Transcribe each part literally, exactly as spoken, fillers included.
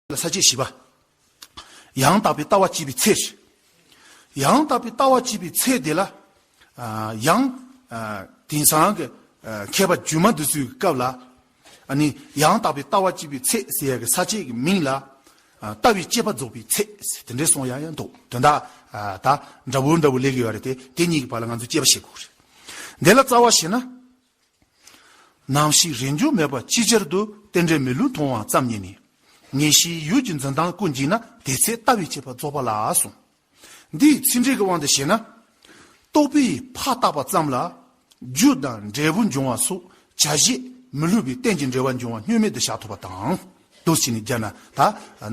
ལ་ས་བཅད་བཞི་པ། ཡང་དག་པའི་ལྟ་བ་སྐྱེས་པའི་ཚེ། ཡང་དག་པའི་ལྟ་བ་སྐྱེས་པའི་ཚེ་དེ་ལ། ཨ། ཡང་། ཨ། དེང་སང་གི། ཨ། མཁས་པ་རྒྱུད་མང་འདི་ཚོའི་སྐབས་ལ། ཨ་ནི་ཡང་དག་པའི་ལྟ་བ་སྐྱེས་པའི་ཚེ་ཟེར་ཡ་གི་ས་བཅད་ཀྱི་མིང་ལ། ཨ། ལྟ་བའི་དཔྱད་པ་རྫོགས་པའི་ཚེ་ཟེར་དེ་འདྲའི་གསུང་ཡ་ཡང་འདུག་དོན་དག་ཨ། ད་འདྲ་བོ་འདྲ་བོ་ལས་ཀྱི་ཡོད་རེད་དེ། དེ་གཉིས་ཀྱི་བར་ལ་ང་ཚོས་དཔྱད་པ་བྱེད་དགོས་རེད། འདི་ལ་རྩ་བ་བྱས་ན། ནམ་ཞིག་རིང་འཇུག་མེད་པར་ཅིག་ཅར་དུ་རྟེན་འབྲེལ་མི་བསླུ་མཐོང་བ་ཙམ་ཉིད་ནི། ངེས་ཤེས་ཡུལ་གྱི་འཛིན་སྟངས་ཀུན་འཇིག་ན། དེ་ཚེ་ལྟ་བའི་དཔྱད་པ་རྫོགས་པ་ལགས་གསུངས། འདིའི་ཚིག་འགྲེལ་གྱི་དབང་དུ་བྱས་ན། རྟོག་པས་ཕར་བཏགས་པ་ཙམ་ལ། རྒྱུ་དང་འབྲས་བུ་འབྱུང་བ་སོགས་བྱ་བྱེད་མི་བསླུ་བའི་རྟེན་གྱི་འབྲེལ་བར་འབྱུང་བ་བསྙོན་མེད་དུ་བཞག་ཐུབ་པ་དང་། འདུག་སེ་ནི་སྦྱར་ན། ད་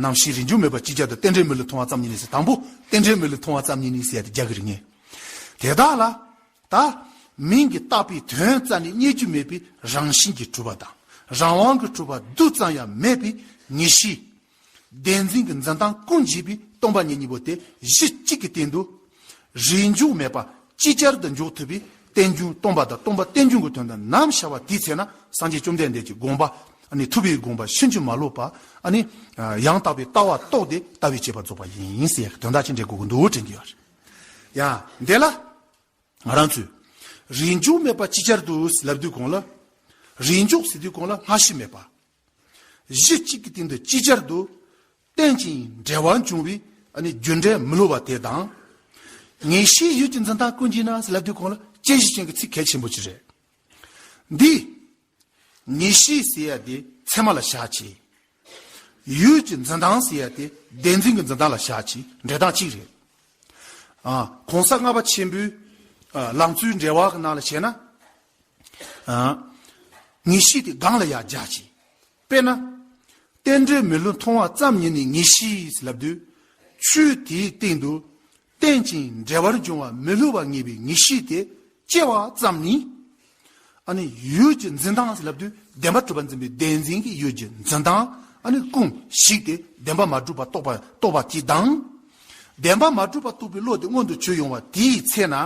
ནམ་ཞིག་རིང་འཇུག་མེད་པར་ཅིག་ཅར་དུ་རྟེན་འབྲེལ་མི་བསླུ་མཐོང་བ་ཙམ་ཉིད་ནི་ཟེར། དང་པོ་རྟེན་འབྲེལ་མི་བསླུ་མཐོང་བ་ཙམ་ཉིད་ནི་ཟེར་ཡ་དེ་རྒྱག་གི་རེད་ངས། དེ་དག་ལ། ད། མིང་གིས་བཏགས་པའི་དོན་རྩ་ནས་རྙེད་རྒྱུ་མེད་པའི་རང་བཞིན་གྱིས་གྲུབ་པ་དང་། རང་དབང་གིས་གྲུབ་པ་རྡུལ་ཙམ་ཡང་མེད་པའི་ངེས་ཤེས། བདེན་འཛིན་གྱི་འཛིན་སྟངས་ཀུན་འཇིག་པའི་སྟོང་པ་ཉིད་གཉིས་པོ་དེ་གཞི་གཅིག་གི་སྟེང་དུ། རིང་འཇུག་མེད་པ་ཅིག་ཅར་དུ་འཇོག་ཐུབ་པའི་རྟེན་འབྱུང་སྟོང་པ་དང་སྟོང་པ་རྟེན་འབྱུང་གི་དོན་དུ་ནམ་བྱ་བ་དེའི་ཚེ་ན་སངས་རྒྱས་བཅོམ་ལྡན་འདས་ཀྱི་དགོངས་པ། ཨ་ནི་ཐུབ་པའི་དགོངས་པ་ཕྱིན་ཅི་མ་ལོག་པ། ཨ་ནི། ཡང་དག་པའི་ལྟ་བ་རྟོགས་ཏེ་ལྟ་བའི་དཔྱད་པ་རྫོགས་པ་ཡིན་ཟེར་ཡ་གི་དོན་དག་ཅིག་འགྲེལ་དགོས་ཀྱི་འདུག་དྲན་གྱི་ཡོད་རེད། ཡ། འདི་ལ། ང་རང་ཚོས། རིང་འཇུག་མེད་པ་ཅིག་ཅར་དུ་ལབ་དུས་གོང་ལ། རིང་འཇུག་ཟེར་དུས་གོང་ལ་སྔ་ཕྱི་མེད་པ། གཞི་གཅིག་གི་སྟེང་དུ་ཅིག་ཅར་དུ། རྟེན་ཅིང་འབྲེལ་བར་འབྱུང་བའི་ཨ་ནི་རྒྱུ་འབྲས་མི་བསླུ་བ་དེ་དང་། ངེས་ཤེས་ཡུལ་གྱི་འཛིན་སྟངས་ཀུན་འཇིག་ན་ལབ་དུས་གོང་ལ་དཔྱད་གཞི་ཅན་གྱི་ཚིག་གལ་ཆེན་པོ་ཅིག་རེད། འདི། ངེས་ཤེས་ཟེར་ཡ་དེ་ཚད་མ་ལ་བཞག་བྱས། ཡུལ་གྱི་འཛིན་སྟངས་ཟེར་ཡ་དེ་བདེན་འཛིན་གྱི་འཛིན་སྟངས་ལ་བཞག་བྱས་འགྲེལ་སྟངས་གཅིག་རེད། ཨ། གོང་ས་ལྔ་པ་ཆེན་པོའི། ཨ། ལམ་གཙོའི་འགྲེལ་བ་གི་ནང་ལ་བྱས་ན། ཨ། ངེས་ཤེས་དེ་གང་ལ་ཡང་སྦྱར་བྱས། དཔེར་ན། རྟེན་འབྲེལ་མི་བསླུ་མཐོང་བ་ཙམ་ཉིད་ནི་ངེས་ཤེས་ལབ་དུས། ཆོས་དེའི་སྟེང་དུ། རྟེན་ཅིང་འབྲེལ་བར་འབྱུང་བ་མི་བསླུ་བ་ངེས་པའི་ངེས་ཤེས་དེ་སྐྱེ་བ་ཙམ་ནི། ཨ་ནི་ཡུལ་གྱི་འཛིན་སྟངས་ལབ་དུས་བདེན་པར་གྲུབ་པ་འཛིན་པའི་བདེན་འཛིན་གྱི་ཡུལ་གྱི་འཛིན་སྟངས་ཨ་ནི་ཀུན་ཞིག་སྟེ་བདེན་པར་མ་གྲུབ་པ་རྟོགས་པ་རྟོགས་པ་དེ་དང་། བདེན་པར་མ་གྲུབ་པ་རྟོགས་པའི་བློ་དེ་མངོན་དུ་གྱུར་ཡོང་བ་དེའི་ཚེ་ན།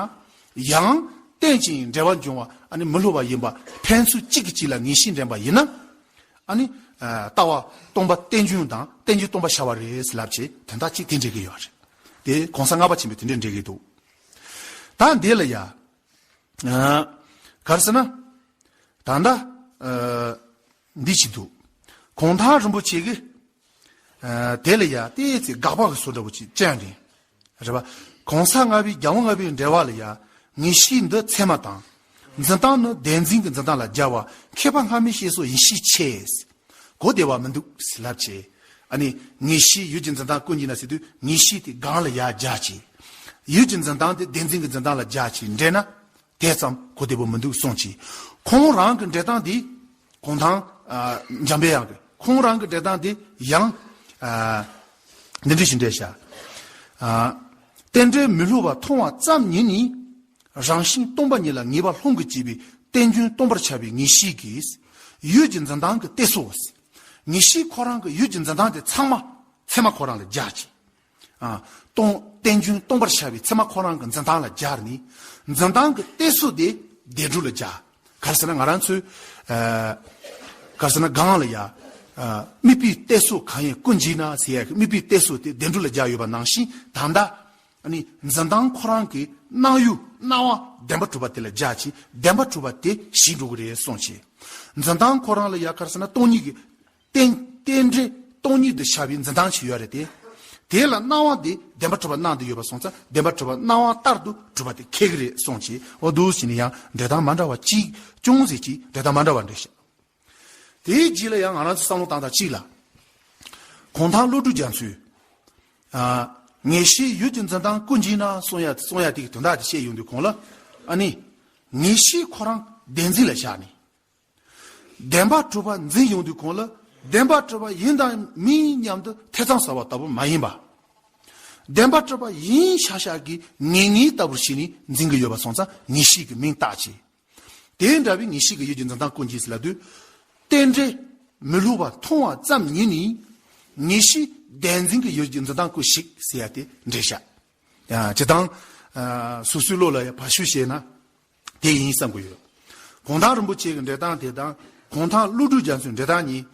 ཡང་རྟེན་ཅིང་འབྲེལ་བར་འབྱུང་བ་ཨ་ནི་མི་བསླུ་བ་ཡིན་པ་ཕན་ཚུན་གཅིག་གིས་གཅིག་ལ་ངེས་ཤེས་འདྲེན་པ་ཡིན་ན། ཨ་ནི། ལྟ་བ་སྟོང་པ་རྟེན་འབྱུང་དང་རྟེན་འབྱུང་སྟོང་པ་ཤར་བ་རེད་ལབ་བྱས་དོན་དག་གཅིག་དེ་འགྲེལ་གྱི་ཡོད་རེད། དེ་གོང་ས་ལྔ་པ་ཆེན་པོས་དེ་འདྲས་འགྲེལ་གྱི་འདུག་ད་འདི་ལ་ཡ། ཨ། ག་རེ་ཟེར་ན། ད་ལྟ། ཨ། འདི་ཅིག་འདུག་གུང་ཐང་རིན་པོ་ཆེ་གིས། ཨ། དེ་ལ་ཡ་ཏོག་ཙམ་དགག་པ་གི་བཟོ་འདྲ་པོ་ཅིག་བསྐྱལ་ནས། རེད་པ། གོང་ས་ལྔ་པའི་རྒྱལ་བ་ལྔ་པའི་འགྲེལ་བ་ལ་ཡ། ངེས་ཤེས་འདི་ཚད་མ་དང་། འཛིན་སྟངས་ནི་བདེན་འཛིན་གྱི་འཛིན་སྟངས་ལ་སྦྱར་བ་མཁས་པ་སྔ་མའི་བཤད་སྲོལ་ཡིན་ཤས་ཆེ། གོ་བདེ་བ་མི་འདུག་ལབ་བྱས། ཨ་ནི་ངེས་ཤེས་ཡུལ་གྱི་འཛིན་སྟངས་ཀུན་འཇིག་ན་ཟེར་དུས་ངེས་ཤེས་དེ་གང་ལ་ཡ་སྦྱར་བྱས། ཡུལ་གྱི་འཛིན་སྟངས་དེ་བདེན་འཛིན་གྱི་འཛིན་སྟངས་ལ་སྦྱར་བྱས་འགྲེལ་ན། དེ་ཙམ་གོ་བདེ་པོ་མི་འདུག་གསུངས་བྱས། ཁོང་རང་གི་འགྲེལ་སྟངས་དེ། གུང་ཐང་། ཨ། འཇམ་པའི་དབྱངས་ཀྱི་ཁོང་རང་གི་འགྲེལ་སྟངས་དེ་ཡང་། ཨ། འདི་འདྲ་ཞིག་འགྲེལ་བཞག་ཨ། རྟེན་འབྲེལ་མི་བསླུ་བ་མཐོང་བ་ཙམ་ཉིད་ནི། རང་བཞིན་སྟོང་པ་ཉིད་ལ་ངེས་པ་ལྷུན་གྱིས་གཅིག་པའི་རྟེན་འབྱུང་སྟོང་པར་ཁྱབ་པའི་ངེས་ཤེས་ཀྱིས། ཡུལ་གྱི་འཛིན་སྟངས་ཀྱི་གཏད་སོ། ངེས་ཤེས་ཁོ་རང་གི་ཡུལ་གྱི་འཛིན་སྟངས་དེ་ཚང་མ་ཚད་མ་ཁོ་རང་ལ་སྦྱར་བྱས། ཨ། སྟོང་། རྟེན་འབྱུང་སྟོང་པར་ཤར་བའི་ཚད་མ་ཁོ་རང་གི་འཛིན་སྟངས་ལ་སྦྱར་ནས། འཛིན་སྟངས་ཀྱི་གཏད་སོ་དེ་བདེན་གྲུབ་ལ་སྦྱར། ག་རེ་ཟེར་ན་ང་རང་ཚོས། ཨ། ག་རེ་ཟེར་ན་སྒང་ལ་ཡ། ཨ། དམིགས་པའི་གཏད་སོ་གང་ཡིན་ཀུན་འཇིག་ན་ཟེར་ཡ་གི་དམིགས་པའི་གཏད་སོ་དེ་བདེན་གྲུབ་ལ་སྦྱར་ཡོད་པ་ནང་བཞིན་ད་ལྟ། ཨ་ནི་འཛིན་སྟངས་ཁོ་རང་གི་སྣང་ཡུལ་སྣང་བ་བདེན་པར་གྲུབ་པ་དེ་ལ་སྦྱར་བྱས་བདེན་པར་གྲུབ་པ་དེ་ཞིག་འགྲོ་གི་རེད་གསུངས་བྱས། འཛིན་སྟངས་ཁོ་རང་ལ་ཡ་ག་རེ་ཟེར་ན་སྟོང་ཉིད་ཀྱི། རྟེན། རྟེན་འབྲེལ་སྟོང་ཉིད་དུ་ཤར་བའི་འཛིན་སྟངས་ཤིག་ཡོད་རེད་དེ། དེ་ལ་སྣང་བ་དེ་བདེན་པར་གྲུབ་པ་སྣང་དུ་ཡོད་པ་སོང་ཙང་བདེན་པར་གྲུབ་པ་སྣང་བ་ལྟར་དུ་གྲུབ་པ་དེ་ཁེགས་ཀྱི་རེད་གསུངས་བྱས། འོ་འདུག་ཟེར་ནས་ཡང་འགྲེལ་སྟངས་མ་འདྲ་བ་གཅིག་ཅུང་ཟད་ཅིག་འགྲེལ་སྟངས་མ་འདྲ་བ་འགྲེལ་བཞག་དེའི་རྗེས་ལ་ཡང་ང་རང་ཚོ་བསམ་བློ་བཏང་སྟངས་གཅིག་ལ། གུང་ཐང་བློ་གྲོས་རྒྱ་མཚོས། ཨ། ངེས་ཤེས་ཡུལ་གྱི་འཛིན་སྟངས་ཀུན་འཇིག་ན་གསུང་ཡ་གསུང་ཡ་དེ་གི་དོན་དག་དེ་བཤད་ཡོང་དུས་གོང་ལ། ཨ་ནི། ངེས་ཤེས་ཁོ་རང་བདེན་འཛིན་ལ་བཞག་ནས། བདེན་པར་གྲུབ་པ་འཛིན་ཡོང་དུས་གོང་ལ་བདེན་པར་གྲུབ་པ་ཡིན་དང་མིན་མཉམ་དུ་ཐེ་ཚོམ་ཟ་བ་ལྟ་བུ་མ་ཡིན་པ། བདེན་པར་གྲུབ་པ་ཡིན་ཤག་ཤག་གི་ངེས་ངེས་ལྟ་བུར་བྱས་ནས་འཛིན་གྱི་ཡོད་པ་སོང་ཙང་ངེས་ཤེས་ཀྱི་མིང་བཏགས་བྱས། དེ་འདྲ་བའི་ངེས་ཤེས་ཀྱི་ཡུལ་གྱི་འཛིན་སྟངས་ཀུན་འཇིག་ཟེར་ལབ་དུས། རྟེན་འབྲེལ་མི་བསླུ་བ་མཐོང་བ་ཙམ་ཉིད་ནི། ངེས་ཤེས་བདེན་འཛིན་གྱི་ཡུལ་གྱི་འཛིན་སྟངས་ཀུན་ཞིག་ཟེར་ཡ་དེ་འགྲེལ་བཤད། ཡང་སྤྱིར་བཏང་། ཨ། སོ་སོའི་བློ་ལ་ཡང་བབ་ཤུགས་བྱས་ན། དེ་ཡིན་བསམ་གྱི་ཡོད། གུང་ཐང་རིན་པོ་ཆེ་གི་འགྲེལ་སྟངས་དེ་དང་གུང་ཐང་ཀླུ་སྒྲུབ་རྒྱ་མཚོའི་འགྲེལ་སྟངས་གཉིས།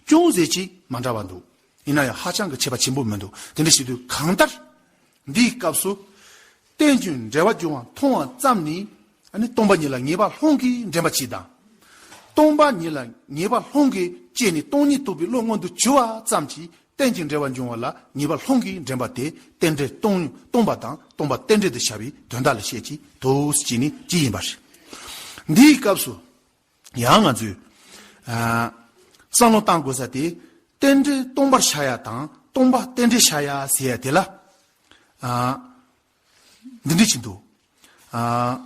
ཅུང་ཟད་ཅིག་མ་འདྲ་བ་འདུག་ཡིན་ན་ཡང་ཧ་ཅང་གི་ཁྱད་པར་ཆེན་པོ་མི་འདུག་དེ་འདྲ་བྱེད་དུས་གང་ལྟར། འདིའི་སྐབས་སུ། རྟེན་ཅིང་འབྲེལ་བར་འབྱུང་བ་མཐོང་བ་ཙམ་ནི། ཨ་ནི་སྟོང་པ་ཉིད་ལ་ངེས་པ་སློང་གིས་འདྲེན་པ་གཅིག་དང་། སྟོང་པ་ཉིད་ལ་ངེས་པ་སློང་གིས་དཔྱད་ནས་སྟོང་ཉིད་རྟོགས་པའི་བློ་མངོན་དུ་གྱུར་པ་ཙམ་གྱིས་རྟེན་ཅིང་འབྲེལ་བར་འབྱུང་བ་ལ་ངེས་པ་སློང་གིས་འདྲེན་པ་སྟེ་རྟེན་འབྲེལ་སྟོང་སྟོང་པ་དང་སྟོང་པ་རྟེན་འབྲེལ་དུ་བྱ་བའི་དོན་དག་ལ་བཤད་ཀྱི་འདུག་ཅེས་ནི་གཅིག་ཡིན་པ་རེད། འདིའི་སྐབས་སུ། ཡང་ང་ཚོས། ཨ། བསམ་བློ་བཏང་དགོས་ས་དེ། རྟེན་འབྲེལ་སྟོང་པར་བྱ་ཡ་དང་སྟོང་པ་རྟེན་འབྲེལ་བྱ་ཡ་ཟེར་ཡ་དེ་ལ། ཨ། འདི་འདྲ་ཅིག་འདུག་ཨ།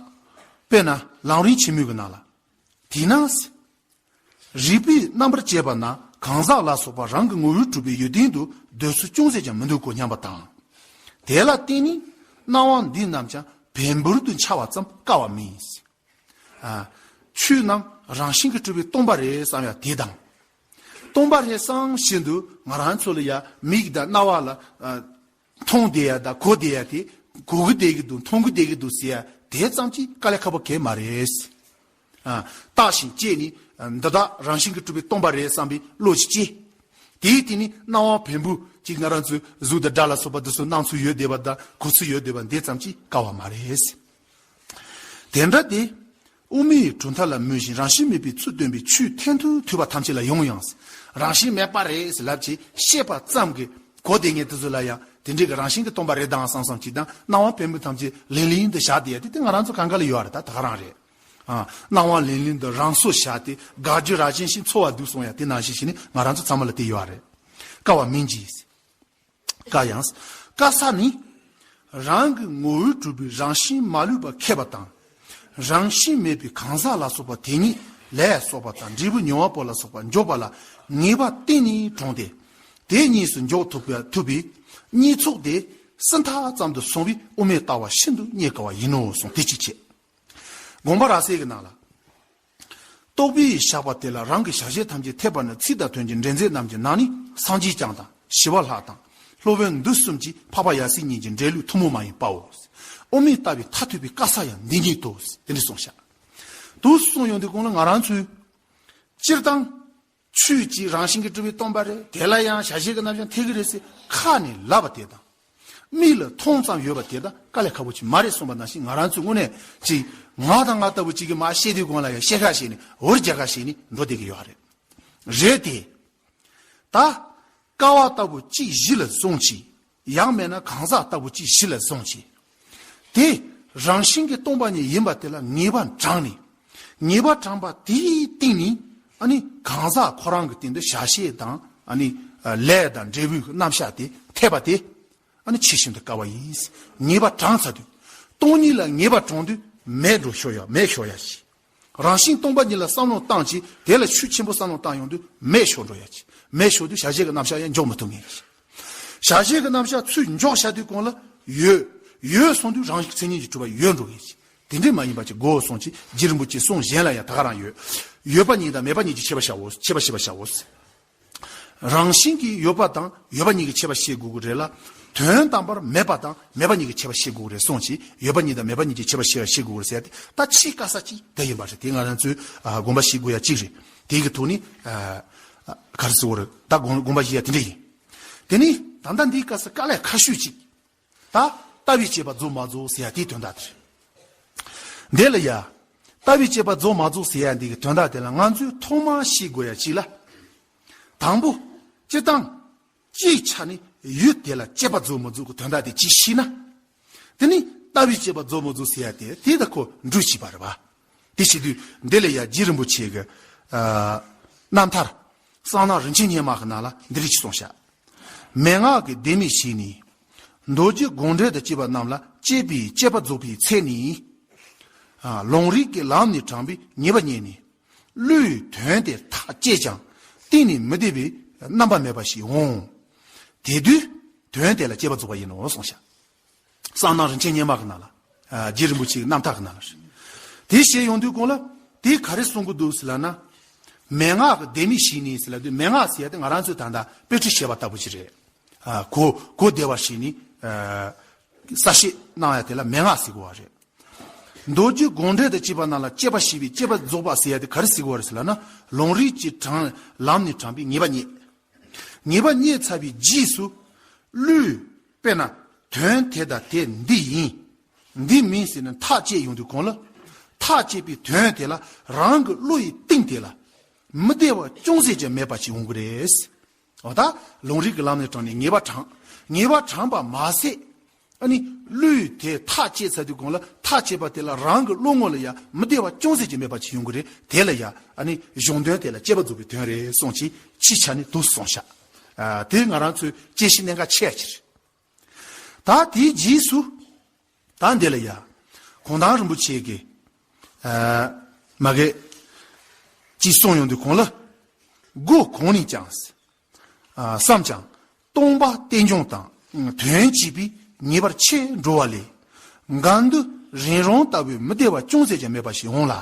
དཔེར་ན་ལམ་རིམ་ཆེན་མོའི་གི་ནང་ལ། དེས་ན། རིག་པས་རྣམ་པར་དཔྱད་པ་ན་གང་ཟག་ལ་སོགས་པ་རང་གི་ངོ་བོས་གྲུབ་པའི་ཡོན་ཏན་དུ་འདོད་ཚུལ་ཅུང་ཟད་ཀྱང་མི་འདུག་གོ་སྙམ་པ་དང་། དེ་ལ་བརྟེན་ནས་སྣང་བ་འདི་རྣམས་ཀྱང་བེམ་པོར་དུ་འཆར་བ་ཙམ་དཀའ་བ་མིན། ཨ། ཆོས་རྣམས་རང་བཞིན་གྱིས་གྲུབ་པའི་སྟོང་པ་རེད་བསམ་ཡ་དེ་དང་། སྟོང་པ་རེད་བསམ་བཞིན་དུ་ང་རང་ཚོ་ལ་ཡ་མིག་དང་རྣ་བ་ལ། ཨ། མཐོང་བསྡད་ཡ་དང་གོ་བསྡད་ཡ་དེ་གོ་གི་བསྡད་ཀྱི་འདུག་མཐོང་གི་བསྡད་ཀྱི་འདུག་ཟེར་ཡ་དེ་ཙམ་གྱིས་དཀའ་ལས་ཁག་པོ་གང་ཡང་མ་རེད། ཨ། བརྟགས་ཤིང་དཔྱད་ནས་འདི་དག་རང་བཞིན་གྱིས་གྲུབ་པའི་སྟོང་པ་རེད་བསམ་པའི་བློ་ཞིག་སྐྱེ། དེའི་སྟེང་ནས་སྣང་བ་བེམ་པོ་གཅིག་ང་རང་ཚོའི་གཟུགས་དང་སྒྲ་ལ་སོགས་པ་འདི་ཚོ་སྣང་ཚུལ་ཡོད་བསྡད་པ་དང་གོ་ཚུལ་ཡོད་བསྡད་པ་འདི་ཙམ་གྱིས་དཀའ་བ་མ་རེད། དེ་འདྲ་སྟེ། དབུ་མའི་གྲུབ་མཐའ་ལ་མོས་ཤིང་རང་བཞིན་མེད་པའི་ཚུལ་སྟོན་པའི་ཆོས་ཐན་ཐུན་ཐོས་པ་ཐམས་ཅད་ལ་ཡང་ཡང་། རང་བཞིན་མེད་པ་རེད་ཟེར་ལབ་ཅིག་བཤད་པ་ཙམ་གྱིས་གོ་བདེ་ངེས་དེ་ཚོ་ལ་ཡང་དེ་འདྲའི་གི་རང་བཞིན་གྱིས་སྟོང་པ་རེད་དང་བསམ་བསམ་ཅིག་དང་སྣང་བ་བེམ་པོ་ཐམས་ཅད་ལིང་ལིང་དུ་བཞག་བསྡད་ཡ་དེ་དེ་ང་རང་ཚོ་གང་ག་ལ་ཡོད་རེད། ད་ད་ག་རང་རེད། ཨ། སྣང་བ་ལིང་ལིང་དུ་རང་སོར་བཞག་སྟེ་དགའ་རྒྱུ་ར་ཅན་ཞིག་འཚོ་བ་འདུག་གསུང་ཡ་དེ་ནང་བཞིན་ཞིག་ནི་ང་རང་ཚོ་ཚང་མ་ལ་དེ་ཡོད་རེད། དཀའ་བ་མིན་གྱིས། དཀའ་ཡང་། དཀའ་ས་ནི། རང་གི་ངོ་བོས་གྲུབ་པའི་རང་བཞིན་མ་ལུས་པ་མཁས་པ་དང་། རང་བཞིན་མེད་པའི་གང་ཟག་ལ་སོགས་པ་དེ་ཉིད་ལས་སོགས་པ་དང་འབྲས་བུ་མྱོང་བ་པོ་ལ་སོགས་པ་འཇོག་པ་ལ་ངེས་པ་གཏན་ནས་གྲོངས་ཏེ། དེ་གཉིས་སུ་འཇོག་ཐུབ་པ་ཐུབ་པའི་གཉིས་ཚོགས་དེ་སྲིད་མཐའ་ཙམ་དུ་སོང་བའི་དབུ་མའི་ལྟ་བ་ཤིན་ཏུ་རྙེད་དཀའ་བ་ཡིན་ནོ་གསུངས་ཏེ་གཅིག་བྱས། དགོངས་པ་རབ་གསལ་གྱི་ནང་ལ། རྟོག་པས་བཞག་པ་དེ་ལ་རང་གི་བྱ་བྱེད་ཐམས་ཅད་འཐད་པ་ནི་ཚིག་དང་དོན་གྱི་འདྲེན་ཚད་རྣམས་ཀྱི་ནང་ནས་སངས་རྒྱས་བསྐྱངས་དང་ཞི་བ་ལྷ་དང་སློབ་དཔོན་འདི་གསུམ་གྱི་འཕགས་པ་ཡབ་སྲས་གཉིས་ཀྱི་འབྲས་ལུགས་ཐུན་མོང་མ་ཡིན་པའོ། དབུ་མའི་ལྟ་བའི་མཐར་ཐུག་པའི་དཀའ་ས་ཡང་འདི་ཉིད་དོ། དེ་འདྲ་གསུངས་ཤག་དུ་གསུངས་ཡོང་དུས་གོང་ལ་ང་རང་ཚོས་སྤྱིར་བཏང་ཆོས་ཀྱི་རང་བཞིན་གྱིས་གྲུབ་པའི་སྟོང་པ་རེད། དེ་ལ་ཡང་བྱ་བྱེད་ཀྱི་རྣམ་གཞག་འཐད་ཀྱི་རེད་ཟེར་ཁ་ནས་ལབ་པ་དེ་དང་། མིག་ལ་མཐོང་ཙམ་ཡོད་པ་དེ་དག་དཀའ་ལས་ཁག་པོ་ཅིག་མ་རེད་གསུངས་པ་ནང་བཞིན་ང་རང་ཚོའི་དངོས་གནས་ཅིག་ང་དང་ང་ལྟ་བུ་ཅིག་གིས་མར་བཤད་དུས་གོང་ལ་ཡང་བཤད་ཁ་བྱས་ནས་འུར་རྒྱག་ཁ་བྱས་ནས་འགྲོ་བསྡད་ཀྱི་ཡོད་རེད། རེད་དེ། ད། ཀ་བ་ལྟ་བུ་གཅིག་གཞི་ལ་བཟུང་ཅིག་ཡང་མེད་ན་གང་ཟག་ལྟ་བུ་གཅིག་གཞི་ལ་བཟུང་ཅིག་དེ་རང་བཞིན་གྱིས་སྟོང་པ་ཉིད་ཡིན་པ་དེ་ལ་ངེས་པ་དྲངས་ནས། ངེས་པ་དྲངས་པ་དེའི་སྟེང་ནས་ཨ་ནི་གང་ཟག་ཁོ་རང་གི་སྟེང་དུ་བྱ་བྱེད་དང་ཨ་ནི་ལས་དང་འབྲས་བུའི་རྣམ་གཞག་དེ་འཐད་པ་དེ། ཨ་ནི་ཆེས་ཤིན་ཏུ་དཀའ་བ་ཡིན། ངེས་པ་དྲངས་ཚར་དུས། སྟོང་ཉིད་ལ་ངེས་པ་དྲངས་དུས་མེད་འགྲོ་ཤོར་ཡ་མེད་ཤོར་ཡ་ཞིག་རང་བཞིན་སྟོང་པ་ཉིད་ལ་བསམ་བློ་བཏང་ཅིག་དེ་ལ་ཆོས་ཆེན་པོ་བསམ་བློ་བཏང་ཡོང་དུས་མེད་ཤོར་འགྲོ་ཡ་ཅིག་མེད་ཤོར་དུས་བྱ་བྱེད་ཀྱི་རྣམ་གཞག་ཡང་འཇོག་མི་ཐུབ་ངེས་ཅིག་བྱ་བྱེད་ཀྱི་རྣམ་གཞག་ཚུར་འཇོག་བྱ་དུས་གོང་ལ་ཡོད། ཡོད་སོང་དུས་རང་བཞིན་མཚན་ཉིད་ཀྱིས་གྲུབ་པ་ཡོད་འགྲོ་ངེས་ཅིག་དེ་འདྲས་མ་ཡིན་པ་ཅིག་དགོས་གསུངས་ཅིག་རྗེ་རིན་པོ་ཆེའི་གསུང་གཞན་ལ་ཡང་ད་ག་རང་ཡོད། ཡོད་པ་ཉིད་དང་མེད་པ་ཉིད་ཀྱི་ཁྱད་པར་བྱའོ། ཁྱད་པར་ཤེས་པར་བྱའོ། རང་བཞིན་གྱིས་ཡོད་པ་དང་ཡོད་པ་ཉིད་ཀྱི་ཁྱད་པར་ཤེས་དགོས་ཀྱི་རེད་ལ། དོན་དམ་པར་མེད་པ་དང་མེད་པ་ཉིད་ཀྱི་ཁྱད་པར་ཤེས་དགོས་ཀྱི་རེད་གསུངས་ཅིག་ཡོད་པ་ཉིད་དང་མེད་པ་ཉིད་ཀྱི་ཁྱད་པར་ཤེས་ཤེས་དགོས་ཀྱི་རེད་ཟེར་ཏེ་ད་ཕྱིའི་དཀའ་ས་ཅིག་དེ་ཡིན་པ་རེད། དེ་ང་རང་ཚོས་ཨ་དགོངས་པ་བཞེས་དགོས་ཡ་གཅིག་རེད། དེ་གི་ཐོག་ནས་ཨ་ཨ་ག་རེ་ཟེར་དགོས་རེད། ད་དགོངས་དགོངས་པ་བཞེས་ཡ་དེ་འདྲ་ཡིན། དེ་ནི་ད་ལྟ་འདིའི་སྐབས་སུ་དཀའ་ལས་ཁག་ཤོས་ཅིག་ད་ལྟ་བའི་དཔྱད་པ་རྫོགས་མ་རྫོགས་ཟེར་ཡ་དེའི་དོན་དག་དེ་རེད། འདི་ལ་ཡ། ལྟ་བའི་དཔྱད་པ་རྫོགས་མ་རྫོགས་ཟེར་ཡ་འདི་གི་དོན་དག་དེ་ལ་ང་ཚོས་ཐོག་མར་ཤེས་དགོས་ཡ་གཅིག་ལ། དང་པོ། སྤྱིར་བཏང་། སྤྱིའི་ཆ་ནས་ཡུལ་དེ་ལ་དཔྱད་པ་རྫོགས་མ་རྫོགས་ཀྱི་དོན་དག་དེ་གཅིག་ཤེས་ན། དེ་ནི་ལྟ་བའི་དཔྱད་པ་རྫོགས་མ་རྫོགས་ཟེར་ཡ་དེ་དེ་དང་ཁོ་འགྲུལ་བྱེད་པ་རེད་པ། དེ་བྱེད་དུས་འདི་ལ་ཡ་རྗེ་རིན་པོ་ཆེ་གི། ཨ། རྣམ་ཐར། གསང་སྔགས་རིན་ཆེན་སྙེ་མ་གི་ནང་ལ་འདི་རིགས་ཅིག་གསུངས་ཤག་མན་ངག་གི་ལྡེ་མིག་ཞིག་ནི། མདོ་རྒྱུད་དགོངས་འགྲེལ་དང་བཅས་པ་རྣམས་ལ་དཔྱད་པའི་དཔྱད་པ་རྫོགས་པའི་ཚེ་ནི། ཨ། ལུང་རིགས་ཀྱི་ལམ་ནས་དྲངས་པའི་ཉེས་པ་རྙེད་ནས། བློའི་དོན་དེ་ཐག་བཅད་ཀྱང་གཏན་ནས་མི་བདེ་བའི་རྣམ་པ་མེད་པ་ཞིག་འོང་། དེ་དུས་དོན་དེ་ལ་དཔྱད་པ་རྫོགས་པ་ཡིན་ནོ་གསུངས་ཤག་གསང་སྔགས་རིན་ཆེན་སྙེ་མ་གི་ནང་ལ། ཨ། རྗེ་རིན་པོ་ཆེའི་རྣམ་ཐར་གི་ནང་ལ་རེད། དེ་བཤད་ཡོང་དུས་གོང་ལ་དེ་ག་རེ་གསུང་གི་འདུག་ཟེར་ལབ་ན། མན་ངག་གི་ལྡེ་མིག་ཞིག་ནི་ཟེར་ལབ་དུས་མན་ངག་ཟེར་ཡ་དེ་ང་རང་ཚོས་ད་ལྟ་དཔེ་ཁྲིད་བྱེད་པ་ལྟ་བུ་ཞིག་རེད། ཨ། གོ་གོ་བདེ་བ་ཞིག་ནི། ཨ། གསལ་བཤད་གནང་ཡ་དེ་ལ་མན་ངག་ཟེར་གོ་བ་རེད། མདོ་རྒྱུད་དགོངས་འགྲེལ་དང་བཅས་པ་རྣམས་ལ་དཔྱད་པ་ཞིག་པའི་དཔྱད་པ་རྫོགས་པ་ཟེར་ཡ་དེ་ག་རེ་ཟེར་གོ་བ་རེད་ཟེར་ལབ་ན། ལུང་རིགས་ཀྱི་དྲངས་ལམ་ནས་དྲངས་པའི་ཉེས་པ་རྙེད། ངེས་པ་རྙེད་ཚར་བའི་རྗེས་སུ། བློས། དཔེར་ན། དོན་དེ་དང་དེ་འདི་ཡིན། འདི་མིན་ཟེར་ནས་ཐག་བཅད་ཡོང་དུས་གོང་ལ། ཐག་བཅད་པའི་དོན་དེ་ལ་རང་གི་བློ་ཡི་གཏིང་དེ་ལ། མི་བདེ་བ་ཅུང་ཟད་ཀྱང་མེད་པ་ཞིག་ཡོང་གི་རེད། འོ་ད། ལུང་རིགས་ཀྱི་ལམ་ནས་དྲངས་ནས་ངེས་པ་དྲངས། ངེས་པ་དྲངས་པ་མ་ཟད། ཨ་ནི་བློས་དེ་ཐག་བཅད་ཚར་དུས་གོང་ལ་ཐག་བཅད་པ་དེ་ལ་རང་གི་བློ་ངོ་ལ་ཡང་མི་བདེ་བ་ཅུང་ཟད་ཀྱང་མེད་པ་ཅིག་ཡོང་གི་རེད། དེ་ལ་ཡང་ཨ་ནི་གཞུང་དོན་དེ་ལ་དཔྱད་པ་རྫོགས་པའི་དོན་རེད་གསུངས་ཀྱིས་སྤྱིའི་ཆ་ནས་འདུག་གསུངས་ཤག་ཨ། དེ་ང་རང་ཚོའི་དཔྱད་གཞི་གནད་འགག་ཆེ་ཡ་ཅིག་རེད། ད་དེའི་རྗེས་སུ། ད་འདི་ལ་ཡང་གུང་ཐང་རིན་པོ་ཆེ་གིས། ཨ། མ་གི། ཅིག་གསུངས་ཡོང་དུས་གོང་ལ། སྒོ་གང་ནས་ཀྱང་། ཨ། བསམ་ཀྱང་། སྟོང་པ་རྟེན་འབྱུང་དང་དོན་གཅིག་པའི་ངེས་པར་ཆེར་འགྲོ་བ་ལས། འགལ་འདུ་རིང་རུང་ལྟ་བུའི་མི་བདེ་བ་ཅུང་ཟད་ཀྱང་མེད་པ་ཞིག་འོང་ལ།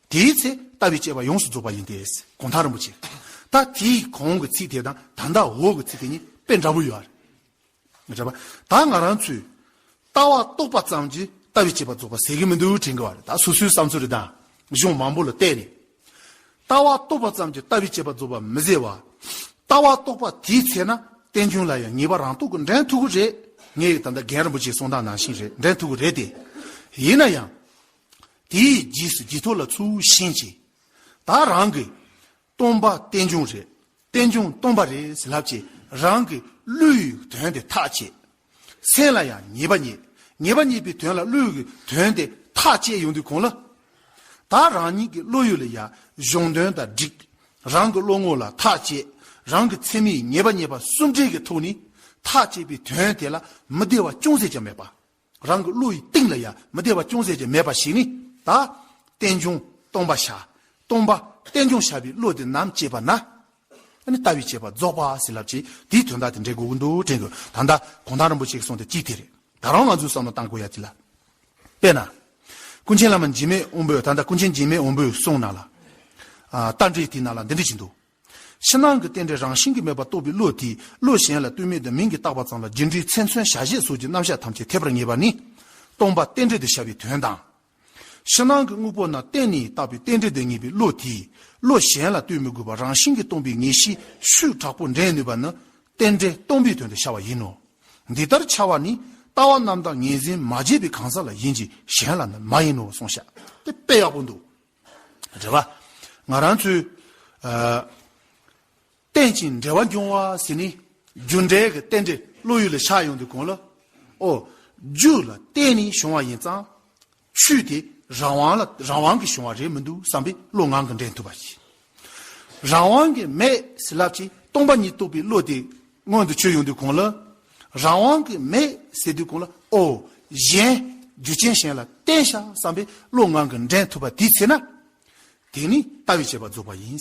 དེའི་ཚེ་ལྟ་བའི་དཔྱད་པ་ཡོངས་སུ་རྫོགས་པ་ཡིན་ཏེ། གུང་ཐང་རིན་པོ་ཆེ། ད་དེའི་གོང་གི་ཚིག་དེ་དང་ད་ལྟ་འོག་གི་ཚིག་དེ་གཉིས་དཔེ་འདྲ་པོ་ཡོད་རེད། རེད་པ། ད་ང་རང་ཚོས་ལྟ་བ་རྟོགས་པ་ཙམ་གྱིས་ལྟ་བའི་དཔྱད་པ་རྫོགས་པ་ཟེར་གྱི་མི་འདུག་དྲན་གྱི་བ་རེད། ད་སོ་སོའི་བསམ་ཚུལ་རེད། ད་གཞུང་མང་པོ་ལ་བལྟས་ནས། ལྟ་བ་རྟོགས་པ་ཙམ་གྱིས་ལྟ་བའི་དཔྱད་པ་རྫོགས་པ་མི་ཟེར་བ། ལྟ་བ་རྟོགས་པ་དེའི་ཚེ་ན་རྟེན་འབྱུང་ལ་ཡང་ངེས་པ་རང་རྟོགས་ཀྱིས་འདྲེན་ཐུབ་ཀྱི་རེད། ངས་ད་ལྟ་རྒན་རིན་པོ་ཆེའི་གསུང་སྟངས་ནང་བཞིན་རེད། འདྲེན་ཐུབ་ཀྱི་རེད་དེ། ཡིན་ན་ཡང་། དེའི་རྗེས་སུ་རྗེས་ཐོབ་ལ་ཚུལ་བཞིན་གྱིས། ད་རང་གི། སྟོང་པ་རྟེན་འབྱུང་རེད། རྟེན་འབྱུང་སྟོང་པ་རེད་ཟེར་ལབ་བྱས་རང་གི་བློའི་དོན་དེ་ཐག་བཅད། སེམས་ལ་ཡང་ངེས་པ་རྙེད། ངེས་པ་རྙེད་པའི་དོན་ལ་བློའི་དོན་དེ་ཐག་བཅད་ཡོང་དུས་གོང་ལ། ད་རང་ཉིད་ཀྱི་བློ་ཡུལ་ལ་ཡང་གཞུང་དོན་དང་སྒྲིག་རང་གི་བློ་ངོ་ལ་ཐག་བཅད། རང་གི་ཚད་མས་ངེས་པ་རྙེད་པ་གསུམ་བྲལ་གྱི་ཐོག་ནས་ཐག་བཅད་པའི་དོན་དེ་ལ་མི་བདེ་བ་ཅུང་ཟད་ཀྱང་མེད་པ། རང་གི་བློ་ཡི་གཏིང་ལ་ཡང་མི་བདེ་བ་ཅུང་ཟད་ཀྱང་མེད་པ་ཞིག་ནི། ད་རྟེན་འབྱུང་སྟོང་པ་ཤར། སྟོང་པ་རྟེན་འབྱུང་ཤར་བའི་བློ་དེ་ནམ་སྐྱེས་པ་ན། ཨ་ནི་ལྟ་བའི་དཔྱད་པ་རྫོགས་པ་ཟེར་ལབ་ཅིག་དེའི་དོན་དག་དེ་འདྲའི་དགོས་ཀྱི་འདུག་དྲན་དགོས། ད་ལྟ་གུང་ཐང་རིན་པོ་ཆེས་གསུངས་དེ་གཅིག་དེ་རེད། ད་རུང་ང་ཚོས་བསམ་བློ་བཏང་དགོས་ཡ་དེ་ལ། དཔེར་ན། ཀུན་མཁྱེན་བླ་མ་འཇིགས་མེད་དབང་པོས། ད་ལྟ་ཀུན་མཁྱེན་འཇིགས་མེད་དབང་པོས་གསུངས་ནང་ལ། ཨ། རྟ་མགྲིན་དེའི་ནང་ལ་འདི་འདྲ་ཞིག་འདུག་ཕྱི་ནང་གི་རྟེན་འབྲེལ་རང་བཞིན་གྱིས་མེད་པར་རྟོགས་པའི་བློ་དེས་བློ་གཞན་ལ་ལྟོས་མེད་དུ་མིང་གིས་བཏགས་པ་ཙམ་ལ་རྒྱུ་འབྲས་མཚན་མཚོན་བྱ་བྱེད་སོགས་ཀྱི་རྣམ་གཞག་ཐམས་ཅད་འཐད་པར་ངེས་པ་ནི། སྟོང་པ་རྟེན་འབྲེལ་དུ་ཤར་བའི་དོན་དང་། ཕྱི་ནང་གི་དངོས་པོ་རྣམས་བརྟེན་ནས་བཏགས་པའི་རྟེན་འབྲེལ་དུ་ངེས་པའི་བློ་དེས་བློ་གཞན་ལ་ལྟོས་མི་དགོས་པར་རང་བཞིན་གྱིས་སྟོང་པའི་ངེས་ཤེས་ཤུགས་དྲག་པོ་འདྲེན་ནུས་པ་ནི་རྟེན་འབྲེལ་སྟོང་པའི་དོན་དུ་ཤར་བ་ཡིན་ནོ། འདི་ལྟར་འཆར་བ་ནི་ལྟ་བ་རྣམ་དག་ངོས་འཛིན་མ་བྱས་པའི་གང་ཟག་ལ་ཡིན་གྱི་གཞན་ལ་ནི་མ་ཡིན་ནོ་གསུངས་ཤག་དེ་དཔེ་ཡག་པོ་འདུག་རེད་པ། ང་རང་ཚོས། ཨ། རྟེན་ཅིང་འབྲེལ་བར་འབྱུང་བ་ཟེར་ནས་རྒྱུ་འབྲས་ཀྱི་རྟེན་འབྲེལ་བློ་ཡུལ་ལ་ཤར་ཡོང་དུས་གོང་ལ། ཨོ། རྒྱུ་ལ་བརྟེན་ནས་བྱུང་བ་ཡིན་ཙང་། ཆོས་དེ་རང་དབང་ལ་རང་དབང་གིས་བྱུང་བ་རེད་མི་འདུག་བསམ་པའི་བློ་ངང་གིས་འདྲེན་ཐུབ་པ་ཞིག་རང་དབང་གིས་མེད་ཟེར་ལབ་ཅིག་སྟོང་པ་ཉིད་རྟོགས་པའི་བློ་དེ་མངོན་དུ་གྱུར་ཡོང་དུས་གོང་ལ། རང་དབང་གིས་མེད་ཟེར་དུས་གོང་ལ། ཨོ། གཞན། རྒྱུ་ཅན་གཞན་ལ་བརྟེན་བྱ་བསམ་པའི་བློ་ངང་གིས་འདྲེན་ཐུབ་པ་དེའི་ཚེ་ན། དེ་ནི་ལྟ་བའི་དཔྱད་པ་རྫོགས་པ་ཡིན།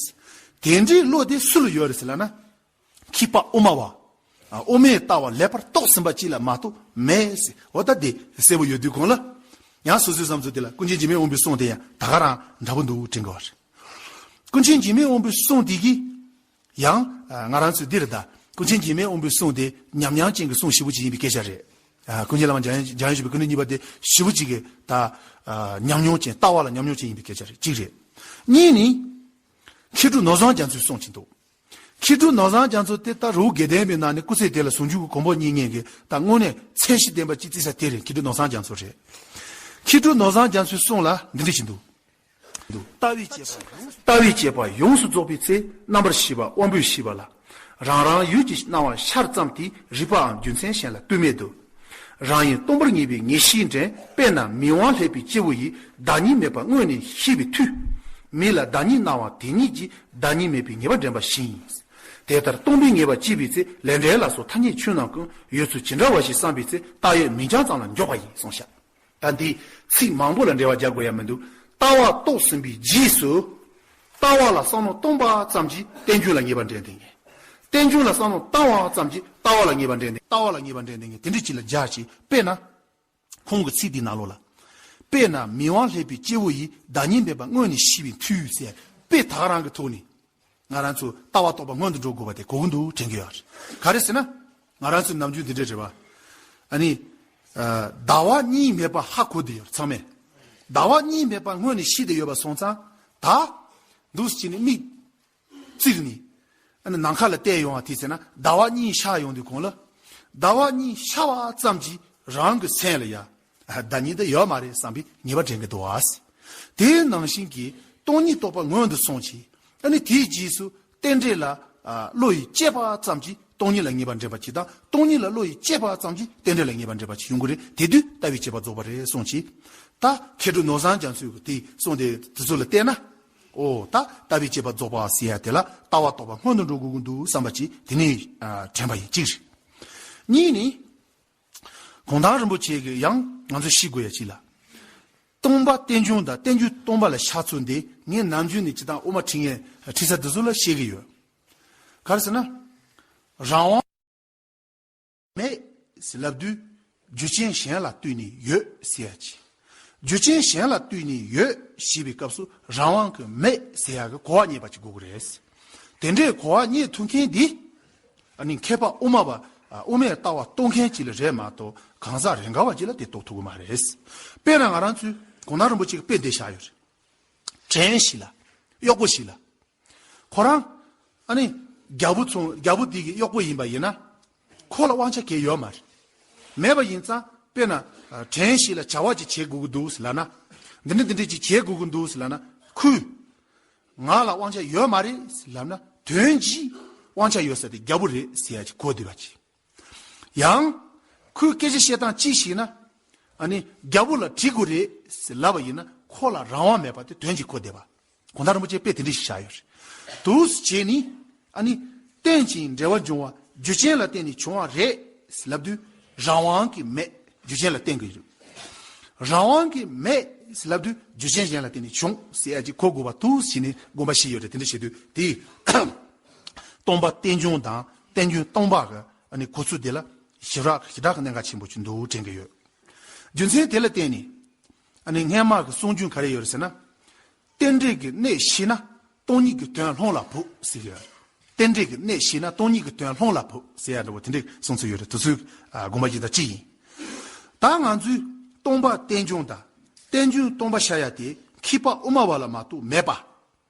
དེ་འདྲའི་བློ་དེ་སུ་ལ་ཡོད་རེད་ཟེར་ལབ་ན། མཁས་པ་དབུ་མ་བ། ཨ། དབུ་མའི་ལྟ་བ་ལེགས་པར་རྟོགས་ཟིན་པ་ཅིག་ལ་མ་གཏོགས་མེད་ཟེར། འོ་ད་དེ་གསལ་པོ་ཡོད་དུས་གོང་ལ། ཡང་སོ་སོའི་བསམ་ཚུལ་དེ་ལ་ཀུན་མཁྱེན་འཇིགས་མེད་དབང་པོའི་གསུང་དེ་ཡང་ད་ག་རང་འདྲ་པོ་འདུག་དྲན་གྱི་ཡོད་རེད། ཀུན་མཁྱེན་འཇིགས་མེད་དབང་པོའི་གསུང་དེ་གིས། ཡང་། ཨ། ང་རང་ཚོས་འདིར་ད་ཀུན་མཁྱེན་འཇིགས་མེད་དབང་པོའི་གསུང་དེ་ཉམས་མྱོང་ཅན་གྱི་གསུང་ཞེ་པོ་ཅིག་ཡིན་པའི་སྐད་ཆ་རེད། ཨ། ཀུན་མཁྱེན་བླ་མ་འཇམ་དབྱངས་འཇམ་དབྱངས་བཞུགས་པའི་སྐུ་མདུན་གཉིས་པ་དེ་ཞེ་པོ་ཅིག་གི་ད། ཨ། ཉམས་མྱོང་ཅན། ལྟ་བ་ལ་ཉམས་མྱོང་ཅན་ཡིན་པའི་སྐད་ཆ་རེད། གཅིག་རེད། གཉིས་ནི། མཁས་གྲུབ་ནོར་བཟང་རྒྱ་མཚོའི་གསུང་ཅིག་འདུག་མཁས་གྲུབ་ནོར་བཟང་རྒྱ་མཚོ་དེ་ད་རི་བོ་དགེ་ལྡན་པའི་ནང་ནས་སྐུ་ཚེ་དེ་ལ་ཟུང་འཇུག་གི་གོ་འཕང་བརྙེས་མཁན་གྱི་ད་དངོས་གནས་ཚད་གཞི་ལྡན་པ་ཅིག་བརྩི་ས་དེ་རེད། མཁས་གྲུབ་ནོར་བཟང་རྒྱ་མཚོ་རེད། མཁས་གྲུབ་ནོར་བཟང་རྒྱ་མཚོའི་གསུང་ལ་འདི་འདྲ་ཞིག་འདུག་ལྟ་བའི་དཔྱད་པ། ལྟ་བའི་དཔྱད་པ་ཡོངས་སུ་རྫོགས་པའི་ཚེ། རྣམ་པར་ཤེས་པ་དབང་པོས་ཤེས་པ་ལ། རང་རང་ཡུལ་གྱི་སྣང་བ་ཤར་ཙམ་དེས། རིག་པའམ་རྒྱུ་མཚན་གཞན་ལ་ལྟོས་མེད་དུ། རང་ཡིན་སྟོང་པར་ངེས་པའི་ངེས་ཤེས་འདྲེན། དཔེར་ན་མིག་དབང་སླེབས་པའི་སྐྱེས་བུ་ཡིས། བདག་ཉིད་མེད་པ་སྔོན་ནས་ཤེས་པའི་མཐུས། མིག་ལ་བདག་ཉིད་སྣང་བ་དེ་ཉིད་ཀྱིས། བདག་ཉིད་མེད་པའི་ངེས་པ་འདྲེན་པ་བཞིན། དེ་ལྟར་སྟོང་པའི་ངེས་པ་སྐྱེས་པའི་ཚེ། ལས་འབྲས་ལ་སོགས་ཐ་སྙད་ཆོས་རྣམས་ཀུན། ཡོད་ཚུལ་ཇི་འདྲ་བ་ཞིག་བསམ་པའི་ཚེ། བཏགས་ཡོད་མིང་རྐྱང་ཙམ་ལ་འཇོག་པ་ཡིན་གསུངས་ཤག་ད་འདི་ཚིག་མང་པོ་ལ་འགྲེལ་བ་རྒྱག་དགོས་ཡ་མི་འདུག་ལྟ་བ་རྟོགས་ཟིན་པའི་རྗེས་སུ། ལྟ་བ་ལ་བསམ་བློ་གཏོང་བ་ཙམ་གྱིས་རྟེན་འབྱུང་ལ་ངེས་པ་འདྲེན་ཐུབ་མཁན། རྟེན་འབྱུང་ལ་བསམ་བློ་བཏང་བ་ཙམ་གྱིས་ལྟ་བ་ལ་ངེས་པ་འདྲེན་ཐུབ། ལྟ་བ་ལ་ངེས་པ་འདྲེན་ཐུབ་མཁན་དེ་འདྲ་ཅིག་ལ་སྦྱར་ཅིག་དཔེར་ན། ཁོང་གི་ཚིག་འདིའི་ནང་ལོགས་ལ། དཔེར་ན་མིག་དབང་སླེབས་པའི་སྐྱེས་བུ་ཡིས། བདག་ཉིད་མེད་པ་སྔོན་ནས་ཤེས་པའི་མཐུས་ཟེར། དཔེ་ད་ག་རང་གི་ཐོག་ནས། ང་རང་ཚོ་ལྟ་བ་རྟོགས་པ་སྔོན་དུ་འགྲོ་དགོས་པ་དེ་གོ་གི་འདུག་དྲན་གྱི་ཡོད་རེད། ག་རེ་ཟེར་ན། ང་རང་ཚོའི་ནམ་རྒྱུན་འདི་འདྲ་རེད་བ། ཨ་ནི། ཨ། ཟླ་བ་གཉིས་མེད་པ་ཧ་གོ་བསྡད་ཡོད་རེད་ཚང་མས། ཟླ་བ་གཉིས་མེད་པ་སྔོན་ནས་ཤེས་བསྡད་ཡོད་པ་སོང་ཙང་། ད། འདུག་སེ་བྱས་ནས་མིག་བཙིར་ནས། ནི་ནམ་མཁའ་ལ་བལྟས་ཡོང་བ་དེ་ཟེར་ན་ཟླ་བ་གཉིས་ཤར་ཡོང་དུས་གོང་ལ། ཟླ་བ་གཉིས་ཤར་བ་ཙམ་གྱིས་རང་གི་སེམས་ལ་ཡ། ཨ་བདག་ཉིད་འདི་ཡོད་མ་རེད་བསམ་པའི་ངེས་པ་འདྲེན་གྱི་འདུག་བ། དེའི་ནང་བཞིན་གྱི་སྟོང་ཉིད་རྟོགས་པ་སྔོན་དུ་སོང་ཕྱིར། ཨ་ནི་དེའི་རྗེས་སུ་རྟེན་འབྲེལ་ལ་ཨ་བློ་ཡིས་དཔྱད་པ་ཙམ་གྱིས་སྟོང་ཉིད་ལ་ངེས་པ་འདྲེན་པ་གཅིག་དང་། སྟོང་ཉིད་ལ་བློ་ཡིས་དཔྱད་པ་ཙམ་གྱིས་རྟེན་འབྲེལ་ལ་ངེས་པ་འདྲེན་པ་ཅིག་ཡོང་གི་རེད། དེ་དུས་ལྟ་བའི་དཔྱད་པ་རྫོགས་པ་རེད་གསུངས་ཀྱི། ད་མཁས་གྲུབ་ནོར་བཟང་རྒྱ་མཚོས་དེ་གསུངས་དེ་དེ་ཚོ་ལ་བལྟས་ན། ཨོ་ད་ལྟ་བའི་དཔྱད་པ་རྫོགས་པ་ཟེར་ཡ་དེ་ལ་ལྟ་བ་རྟོགས་པ་སྔོན་དུ་འགྲོ་དགོས་ཀྱི་འདུག་བསམ་པ་ཅིག་དེ་ནས་ཨ་དྲན་པ་ཡིན། གཅིག་རེད། གཉིས་ནི། གུང་ཐང་རིན་པོ་ཆེ་གིས་ཡང་ང་ཚོས་ཤེས་དགོས་ཡ་གཅིག་ལ། སྟོང་པ་རྟེན་འབྱུང་དང་རྟེན་འབྱུང་སྟོང་པ་ལ་ཤར་ཚུལ་འདི་ངས་ནམ་རྒྱུན་ནས་སྤྱིར་བཏང་དབུ་མ་ཁྲིད་མཁན་ཁྲིད་ས་འདི་ཚོ་ལ་བཤད་ཀྱི་ཡོད། ག་རེ་ཟེར་ན། རང་དབང་མེད་ཟེར་ལབ་དུས་རྒྱུ་རྐྱེན་གཞན་ལ་ལྟོས་ནས་ཡོད་ཟེར་ཡ་ཅིག་རྒྱུ་རྐྱེན་གཞན་ལ་ལྟོས་ནས་ཡོད་ཞེས་པའི་སྐབས་སུ་རང་དབང་གིས་མེད་ཟེར་ཡ་གི་གོ་བ་རྙེད་པ་ཅིག་དགོས་ཀྱི་རེད། དེ་འདྲའི་གོ་བ་རྙེད་ཐུབ་མཁན་འདི། ཨ་ནི་མཁས་པ་དབུ་མ་པ། ཨ་དབུ་མའི་ལྟ་བ་རྟོགས་མཁན་གཅིག་ལ་རེད་མ་གཏོགས་གང་ཟག་རེ་འགའ་བ་གཅིག་ལ་དེ་རྟོགས་ཐུབ་ཀྱི་མ་རེད། དཔེར་ན་ང་རང་ཚོའི་གུང་ཐང་རིན་པོ་ཆེ་གི་དཔེ་འདི་བཞག་ཡོད་རེད། བྲན་ཞིག་ལ། གཡོག་པོ་ཞིག་ལ། ཁོ་རང་། ཨ་ནི། རྒྱལ་པོ་ཚོ་རྒྱལ་པོ་དེ་གི་གཡོག་པོ་ཡིན་པ་ཡིན་ན། ཁོ་ལ་དབང་ཆ་གང་ཡང་ཡོད་མ་རེད། མེད་པ་ཡིན་ཙང་དཔེར་ན། ཨ་བྲན་ཞིག་ལ་བྱ་བ་ཅིག་བྱེད་དགོས་ཀྱི་འདུག་ཟེར་ལབ་ན། འདི་འདྲ་འདི་འདྲ་ཅིག་བྱེད་དགོས་ཀྱི་འདུག་ཟེར་ལབ་ན། ཁོས། ང་ལ་དབང་ཆ་ཡོད་མ་རེད་ཟེར་ལབ་ན། དོན་གྱིས་དབང་ཆ་ཡོད་ས་དེ་རྒྱལ་པོ་རེད་ཟེར་ཡ་ཅིག་གོ་བདེ་བ་ཅིག་ཡང་། ཁོས་སྐད་ཆ་བཤད་སྟངས་ཅིག་ཤེས་ན། ཨ་ནི་རྒྱལ་པོ་ལ་དྲི་དགོས་རེད་ཟེར་ལབ་པ་ཡིན་ན་ཁོ་ལ་རང་དབང་མེད་པ་དེ་དོན་གྱིས་གོ་བདེ་བ། གུང་ཐང་རིན་པོ་ཆེས་དཔེ་དེ་འདྲ་ཞིག་བཞག་ཡོད་རེད། དུས་སུ་བྱས་ནི། ཨ་ནི། རྟེན་ཅིང་འབྲེལ་བར་འབྱུང་བ་རྒྱུ་རྐྱེན་ལ་བརྟེན་ནས་བྱུང་བ་རེད་ཟེར་ལབ་དུས་རང་དབང་གིས་མེད། རྒྱུ་རྐྱེན་ལ་བརྟེན་དགོས་རེད། རང་དབང་གིས་མེད་ཟེར་ལབ་དུས་རྒྱུ་རྐྱེན་གཞན་ལ་བརྟེན་ནས་བྱུང་ཟེར་ཡ་ཅིག་གོ་དགོས་པ་དུས་སུ་བྱས་ནས་དགོངས་པ་བཞེས་ཡོད་རེད། དེ་འདྲ་བྱེད་དུས་དེ། སྟོང་པ་རྟེན་འབྱུང་དང་རྟེན་འབྱུང་སྟོང་པ་གི་ཨ་ནི་གོ་ཚུལ་དེ་ལ་ཞེ་དྲག་ཞེ་དྲག་གི་གནད་འགག་ཆེན་པོ་ཅིག་འདུག་དྲན་གྱི་ཡོད། རྒྱུ་མཚན་དེ་ལ་བརྟེན་ནས་ཨ་ནི་སྔན་མ་གི་གསུང་རྒྱུན་ག་རེ་ཡོད་རེད་ཟེར་ན། རྟེན་འབྲེལ་གྱི་གནད་ཤེས་ན་སྟོང་ཉིད་ཀྱི་དོན་ལྷུན་ལ་བུད་ཟེར་གྱི་ཡོད། རྟེན་འབྲེལ་གྱི་གནད་ཤེས་ན་སྟོང་ཉིད་ཀྱི་དོན་ལྷུན་ལ་བུད་ཟེར་ཡ་འདྲ་བོ་དེ་འདྲའི་གསུང་ཚུལ་ཡོད་རེད། དེ་ཚོའི་ཨ་དགོངས་པ་ཇི་ལྟར་ཅི་ཡིན། ད་ང་ཚོས་སྟོང་པ་རྟེན་འབྱུང་དང་རྟེན་འབྱུང་སྟོང་པ་ཤར་ཡ་དེ་མཁས་པ་དབུ་མ་པ་ལ་མ་གཏོགས་མེད་པ།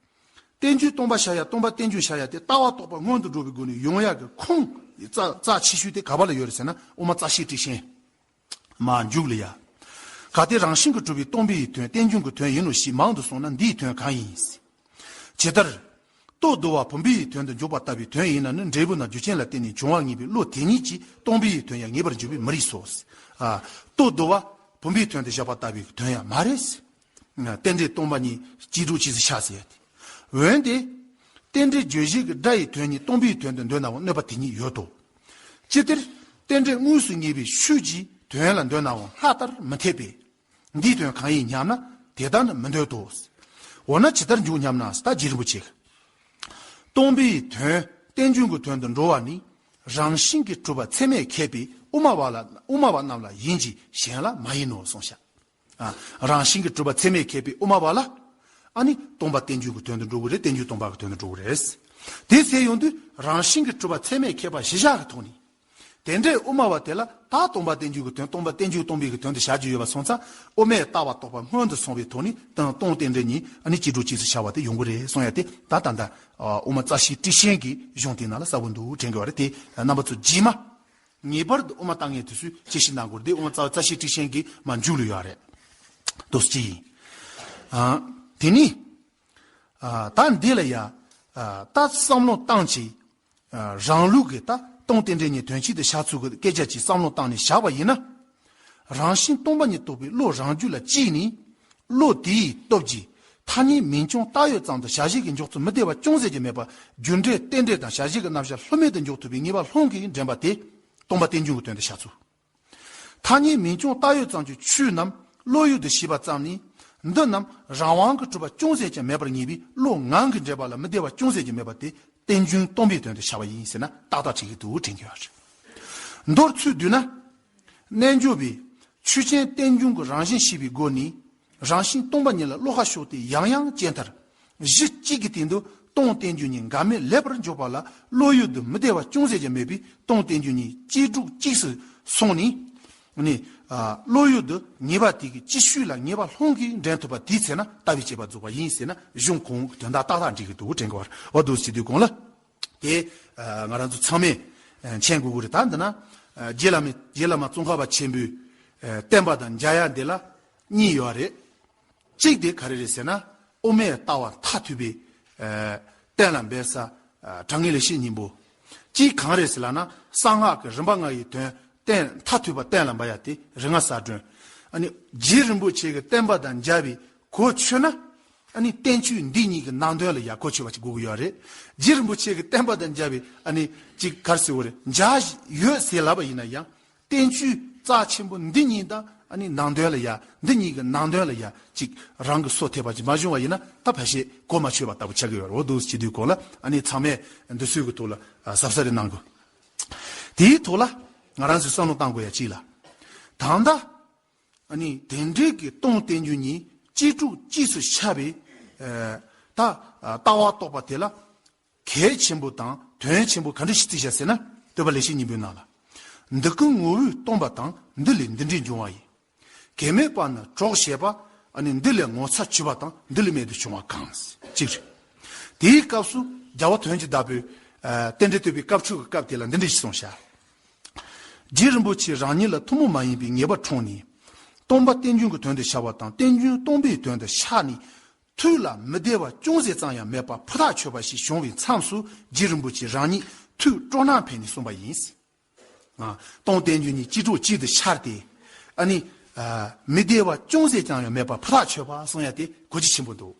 རྟེན་འབྱུང་སྟོང་པ་ཤར་ཡ་སྟོང་པ་རྟེན་འབྱུང་ཤར་ཡ་དེ་ལྟ་བ་རྟོགས་པ་སྔོན་དུ་འགྲོ་བའི་སྒོ་ནས་ཡོང་ཡ་གི་ཁུངས་རྩ་རྩ་ཆེ་ཤོས་དེ་ག་པ་ལ་ཡོད་རེད་ཟེར་ན་དབུ་མ་རྩ་ཤེས་ཊཱིཀ་ཆེན། མ་མཇུག་ལ་ཡ། གལ་ཏེ་རང་བཞིན་གྱིས་གྲུབ་པའི་སྟོང་པའི་དོན་རྟེན་འབྱུང་གི་དོན་ཡིན་ནོ་ཞེས་མང་དུ་གསུངས་ན་འདིའི་དོན་གང་ཡིན། ཇི་ལྟར། ལྟོ་ལྡིར་བ་བུམ་པའི་དོན་དུ་འཇོག་པ་ལྟ་བུའི་དོན་ཡིན་ན་ནི་འབྲས་བུ་ན་རྒྱུ་རྐྱེན་ལ་བརྟེན་ནས་འབྱུང་བ་ངེས་པའི་བློ་དེ་ཉིད་ཀྱིས་སྟོང་པའི་དོན་ཡང་ངེས་པར་འགྱུར་བས་མི་རིགས་སོ། ཨ། ལྟོ་ལྡིར་བ་བུམ་པའི་དོན་དུ་བཞག་པ་ལྟ་བུའི་དོན་ཡང་མ་རེད། རྟེན་འབྲེལ་སྟོང་པ་ཉིད་གཅིག་སྒྲུབ་གཅིག་ཏུ་བྱ་ཟེར་ཡ་དེ། འོན་ཏེ། རྟེན་འབྲེལ་བརྗོད་བྱེད་ཀྱི་སྒྲ་ཡི་དོན་ཉིད་སྟོང་པའི་དོན་དུ་འདོད་ནའང་གནོད་པ་དེ་ཉིད་ཡོད་དོ། ཅི་སྟེ། རྟེན་འབྲེལ་དངོས་སུ་ངེས་པའི་ཆོས་ཀྱི་དོན་ལ་འདོད་ནའང་སྔར་ལྟར་མི་འཐད་པས། འདིའི་དོན་གང་ཡིན་སྙམ་ན་དེ་ལྟར་ནི་མི་འདོད་དོ། འོ་ན་ཇི་ལྟར་འཇུག་སྙམ་ན་ད་རྗེ་རིན་པོ་ཆེ་གིས། སྟོང་པའི་དོན་རྟེན་འབྱུང་གི་དོན་དུ་འགྲོ་བ་ནི། རང་བཞིན་གྱིས་གྲུབ་པ་ཚད་མས་ཁེགས་པའི་དབུ་མ་པ་ལ་དབུ་མ་པ་རྣམས་ལ་ཡིན་གྱི་གཞན་ལ་མ་ཡིན་ནོ་གསུངས་ཤག་ཨ། རང་བཞིན་གྱིས་གྲུབ་པ་ཚད་མས་ཁེགས་པའི་དབུ་མ་པ་ལ། ཨ་ནི་སྟོང་པ་རྟེན་འབྱུང་གི་དོན་དུ་འགྲོ་གི་རེད། རྟེན་འབྱུང་སྟོང་པ་གི་དོན་དུ་འགྲོ་གི་རེད། དེ་ཟེར་ཡོང་དུས་རང་བཞིན་གྱིས་གྲུབ་པ་ཚད་མས་ཁེགས་པ་གཞི་བཞག་གི་ཐོག་ནས། དེ་འདྲའི་དབུ་མ་པ་དེ་ལ་ད་སྟོང་པ་རྟེན་འབྱུང་གི་དོན་སྟོང་པ་རྟེན་འབྱུང་སྟོང་པའི་གི་དོན་དུ་བྱ་རྒྱུ་ཡོད་པ་སོང་ཙང་དབུ་མའི་ལྟ་བ་རྟོགས་པ་སྔོན་དུ་སོང་བའི་ཐོག་ནས་དང་སྟོང་རྟེན་འབྲེལ་གཉིས་ཨ་ནི་གཅིག་སྒྲུབ་གཅིག་ཏུ་བྱ་བ་དེ་ཡོང་གི་རེད་གསུང་ཡ་དེ་ད་ད་ལྟ་དབུ་མ་རྩ་ཤེས་ཊཱིཀ་ཆེན་གྱི་གཞུང་དེའི་ནང་ལ་གསལ་པོ་འདུག་དྲན་གི་ཡོད་རེད། དེ་རྣམ་པ་ཚོ་རྗེས་མ། ངེས་པར་དུ་དབུ་མ་ལྟ་མཁན་དེ་ཚོས་དཔྱད་ཞིབ་གནང་དགོས་རེད། དབུ་མ་རྩ་རྩ་ཤེས་ཊཱིཀ་ཆེན་གྱི་མ་མཇུག་ལ་ཡོད་རེད། དུ་ཅི་ཡིན། ཨ། དེ་ནི། ཨ། ད་འདི་ལ་ཡ། ཨ། ད་བསམ་བློ་བཏང་ཅིག་ཨ། རང་ལུགས་ཀྱི་ད་སྟོང་རྟེན་འབྲེལ་གཉིས་དོན་གཅིག་ཏུ་བཞག་ཚུལ་གྱི་སྐད་ཆ་ཅིག་བསམ་བློ་བཏང་ནས་བཞག་པ་ཡིན་ན། རང་བཞིན་སྟོང་པ་ཉིད་རྟོགས་པའི་བློ་རང་རྒྱུད་ལ་སྐྱེས་ནས། བློ་དེའི་སྟོབས་ཀྱིས་ཐ་སྙད་མིང་བྱང་བཏགས་ཡོད་ཙམ་དུ་བྱ་བྱེད་ཀྱི་འཇོག་ཚུལ་མི་བདེ་བ་ཅུང་ཟད་ཀྱང་མེད་པར་རྒྱུ་འབྲས་རྟེན་འབྲེལ་དང་བྱ་བྱེད་ཀྱི་རྣམ་གཞག་ལྷུ་མེད་དུ་འཇོག་ཐུབ་པའི་ངེས་པ་ལྷུན་གྱིས་འདྲེན་པ་དེ་སྟོང་པ་རྟེན་འབྱུང་གི་དོན་དུ་བཞག་ཚུལ། ཐ་སྙད་མིང་བྱང་བཏགས་ཡོད་ཙམ་གྱི་ཆོས་རྣམས་བློ་ཡུལ་དུ་ཤེས་པ་ཙམ་ནི། འདི་རྣམས་རང་དབང་གིས་གྲུབ་པ་ཅུང་ཟད་ཀྱང་མེད་པར་ངེས་པས་བློ་ངང་གིས་འདྲེན་པ་ལ་མི་བདེ་བ་ཅུང་ཟད་ཀྱང་མེད་པ་དེ་རྟེན་འབྱུང་སྟོང་པའི་དོན་དུ་བྱ་བ་ཡིན་ཟེར་ན་ཏག་ཏག་བྱེད་ཀྱི་འདུག་དྲན་གྱི་ཡོད་རེད། མདོར་ཚུར་བསྡུས་ན། རྣལ་འབྱོར་པས་ཆོས་ཅན་རྟེན་འབྱུང་གི་རང་བཞིན་ཤེས་པའི་སྒོ་ནས་རང་བཞིན་སྟོང་པ་ཉིད་ལ་བློ་ཁ་ཕྱོགས་ཏེ་ཡང་ཡང་དཔྱད་མཐར། གཞི་གཅིག་གི་སྟེང་དུ་སྟོང་རྟེན་འབྱུང་གཉིས་འགལ་མེད་ལེགས་པར་འཇོག་པ་ལ་བློ་ཡུལ་དུ་མི་བདེ་བ་ཅུང་ཟད་ཀྱང་མེད་པས་སྟོང་རྟེན་འབྱུང་གཉིས་གཅིག་སྒྲུབ་གཅིག་སུ་སོང་ནས། ནི། ཨ། བློ་ཡུལ་དུ་ངེས་པ་དེ་གི་སྤྱི་ཆོས་ལ་ངེས་པ་ལྷུན་གྱིས་འདྲེན་ཐུབ་པ་དེའི་ཚེ་ན་ལྟ་བའི་དཔྱད་པ་རྫོགས་པ་ཡིན་ཟེར་ན་གཞུང་གོང་གི་དོན་དག་ཏག་ཏག་འགྲིག་གི་འདུག་དྲན་གི་བར་བ་འདུག་ཟེར་དུས་གོང་ལ། དེ་ང་རང་ཚོ་ཚང་མས་མཁྱེན་དགོས་ཀྱི་རེད། ད་འདི་ན་རྗེ་བླ་མ་རྗེ་བླ་མ་ཙོང་ཁ་པ་ཆེན་པོའི་བསྟན་པ་དང་མཇལ་ཡ་འདི་ལ་གཉིས་ཡོད་རེད། གཅིག་དེ་ག་རེ་རེད་ཟེར་ན། དབུ་མའི་ལྟ་བ་མཐར་ཐུག་པའི་གཏན་ལ་འབེབས་ས་དྲང་ངེས་ལེགས་བཤད་སྙིང་པོ། གཅིག་གང་རེད་ཟེར་ལབ་ན། གསང་སྔགས་ཀྱི་རིམ་པ་ལྔ་ཡི་དོན་གཏན་མཐར་ཐུག་པ་གཏན་ལ་འབེབས་ཡ་དེ་རིགས་ལྔ་གསལ་སྒྲོན། ཨ་ནི་རྗེ་རིན་པོ་ཆེ་གི་བསྟན་པ་དང་མཇལ་བའི་གོ་ཆོད་ན། ཨ་ནི་བསྟན་བཅོས་འདི་གཉིས་ཀྱི་ནང་དོན་ལ་ཡ་གོ་ཆོད་པ་ཅིག་དགོས་ཀྱི་ཡོད་རེད། རྗེ་རིན་པོ་ཆེ་གི་བསྟན་པ་དང་མཇལ་བའི་ཨ་ནི་ཅིག་ག་རེ་ཟེར་དགོས་རེད། མཇལ་ཡོད་ཟེར་ལབ་པ་ཡིན་ན་ཡང་། བསྟན་བཅོས་རྩ་ཆེན་པོ་འདི་གཉིས་དང་ཨ་ནི་ནང་དོན་ལ་ཡ། འདི་གཉིས་ཀྱི་ནང་དོན་ལ་ཡ་ཅིག་རང་གི་སོ་ཐེབས་པ་ཅིག་མ་བྱུང་བ་ཡིན་ན། ད་ཕལ་ཆེར་གོ་མ་ཆོད་པ་ལྟ་བུ་ཆགས་ཀྱི་ཡོད་རེད། འོ་འདུག་སེ་བྱེད་དུས་གོང་ལ་ཨ་ནི་ཚང་མས་འདི་ཚོའི་གི་ཐོག་ལ་གཟབ་གཟབ་རེ་གནང་དགོས། དེའི་ཐོག་ལ་ང་རང་ཚོས་བསམ་བློ་བཏང་དགོས་ཡ་གཅིག་ལ། ད་ལྟ་ཨ་ནི་དེ་འདྲའི་གི་སྟོང་བསྟན་བཅོས་གཉིས་གཅིག་གྲོགས་གཅིག་ཏུ་ཤར་བའི་ད་ལྟ་བ་རྟོགས་པ་དེ་ལ། གལ་ཆེན་པོ་དང་དོན་ཆེན་པོ་ག་འདྲ་ཞིག་བརྩིས་བཞག་ཟེར་ན། བསྟོད་པ་ལེགས་བཤད་སྙིང་པོའི་ནང་ལ། འདི་ཀུན་ངོ་བོས་སྟོང་པ་དང་། འདི་ལས་འདི་འདྲའི་འབྱུང་བ་ཡིན། གེགས་མེད་པ་ནི་གྲོགས་བྱེད་པ། ཨ་ནི་འདི་ལས་ངོ་ཚ་འཆུས་པ་དང་། འདི་ལས་རྨད་དུ་བྱུང་བ་གང་། གཅིག་རེད། དེའི་སྐབས་སུ་རྒྱལ་བ་དོན་གྱི་བདག་པོས་རྟེན་འབྲེལ་བསྟོད་པའི་སྐབས་འཕྲོས་ཀྱི་སྐབས་དེ་ལ་འདི་འདྲ་ཞིག་གསུངས་བཞག་རྗེ་རིན་པོ་ཆེ་རང་ཉིད་ལ་ཐུན་མོང་མ་ཡིན་པའི་ངེས་པ་འཁྲུངས་ནས། སྟོང་པ་རྟེན་འབྱུང་གི་དོན་དུ་ཤར་བ་དང་། རྟེན་འབྱུང་སྟོང་པའི་དོན་དུ་ཤར་ནས། ཐུགས་ལ་མི་བདེ་བ་ཅུང་ཟད་ཙམ་ཡང་མེད་པར་ཕུ་ཐག་ཆོད་པ་ཞིག་བྱུང་བའི་མཚམས་སུ། རྗེ་རིན་པོ་ཆེ་རང་ཉིད་ཐུགས་སྤྲོ་སྣང་འཕེལ་ནས་གསུངས་པ་ཡིན། ཨ། སྟོང་རྟེན་འབྱུང་གཉིས་གཅིག་གྲོགས་གཅིག་ཏུ་ཤར་ཏེ། ཨ་ནི། ཨ། མི་བདེ་བ་ཅུང་ཟད་ཀྱང་ཡང་མེད་པར་ཕུ་ཐག་ཆོད་པ་གསུང་ཡ་དེ་གོ་རྒྱུ་ཆེན་པོ་འདུག་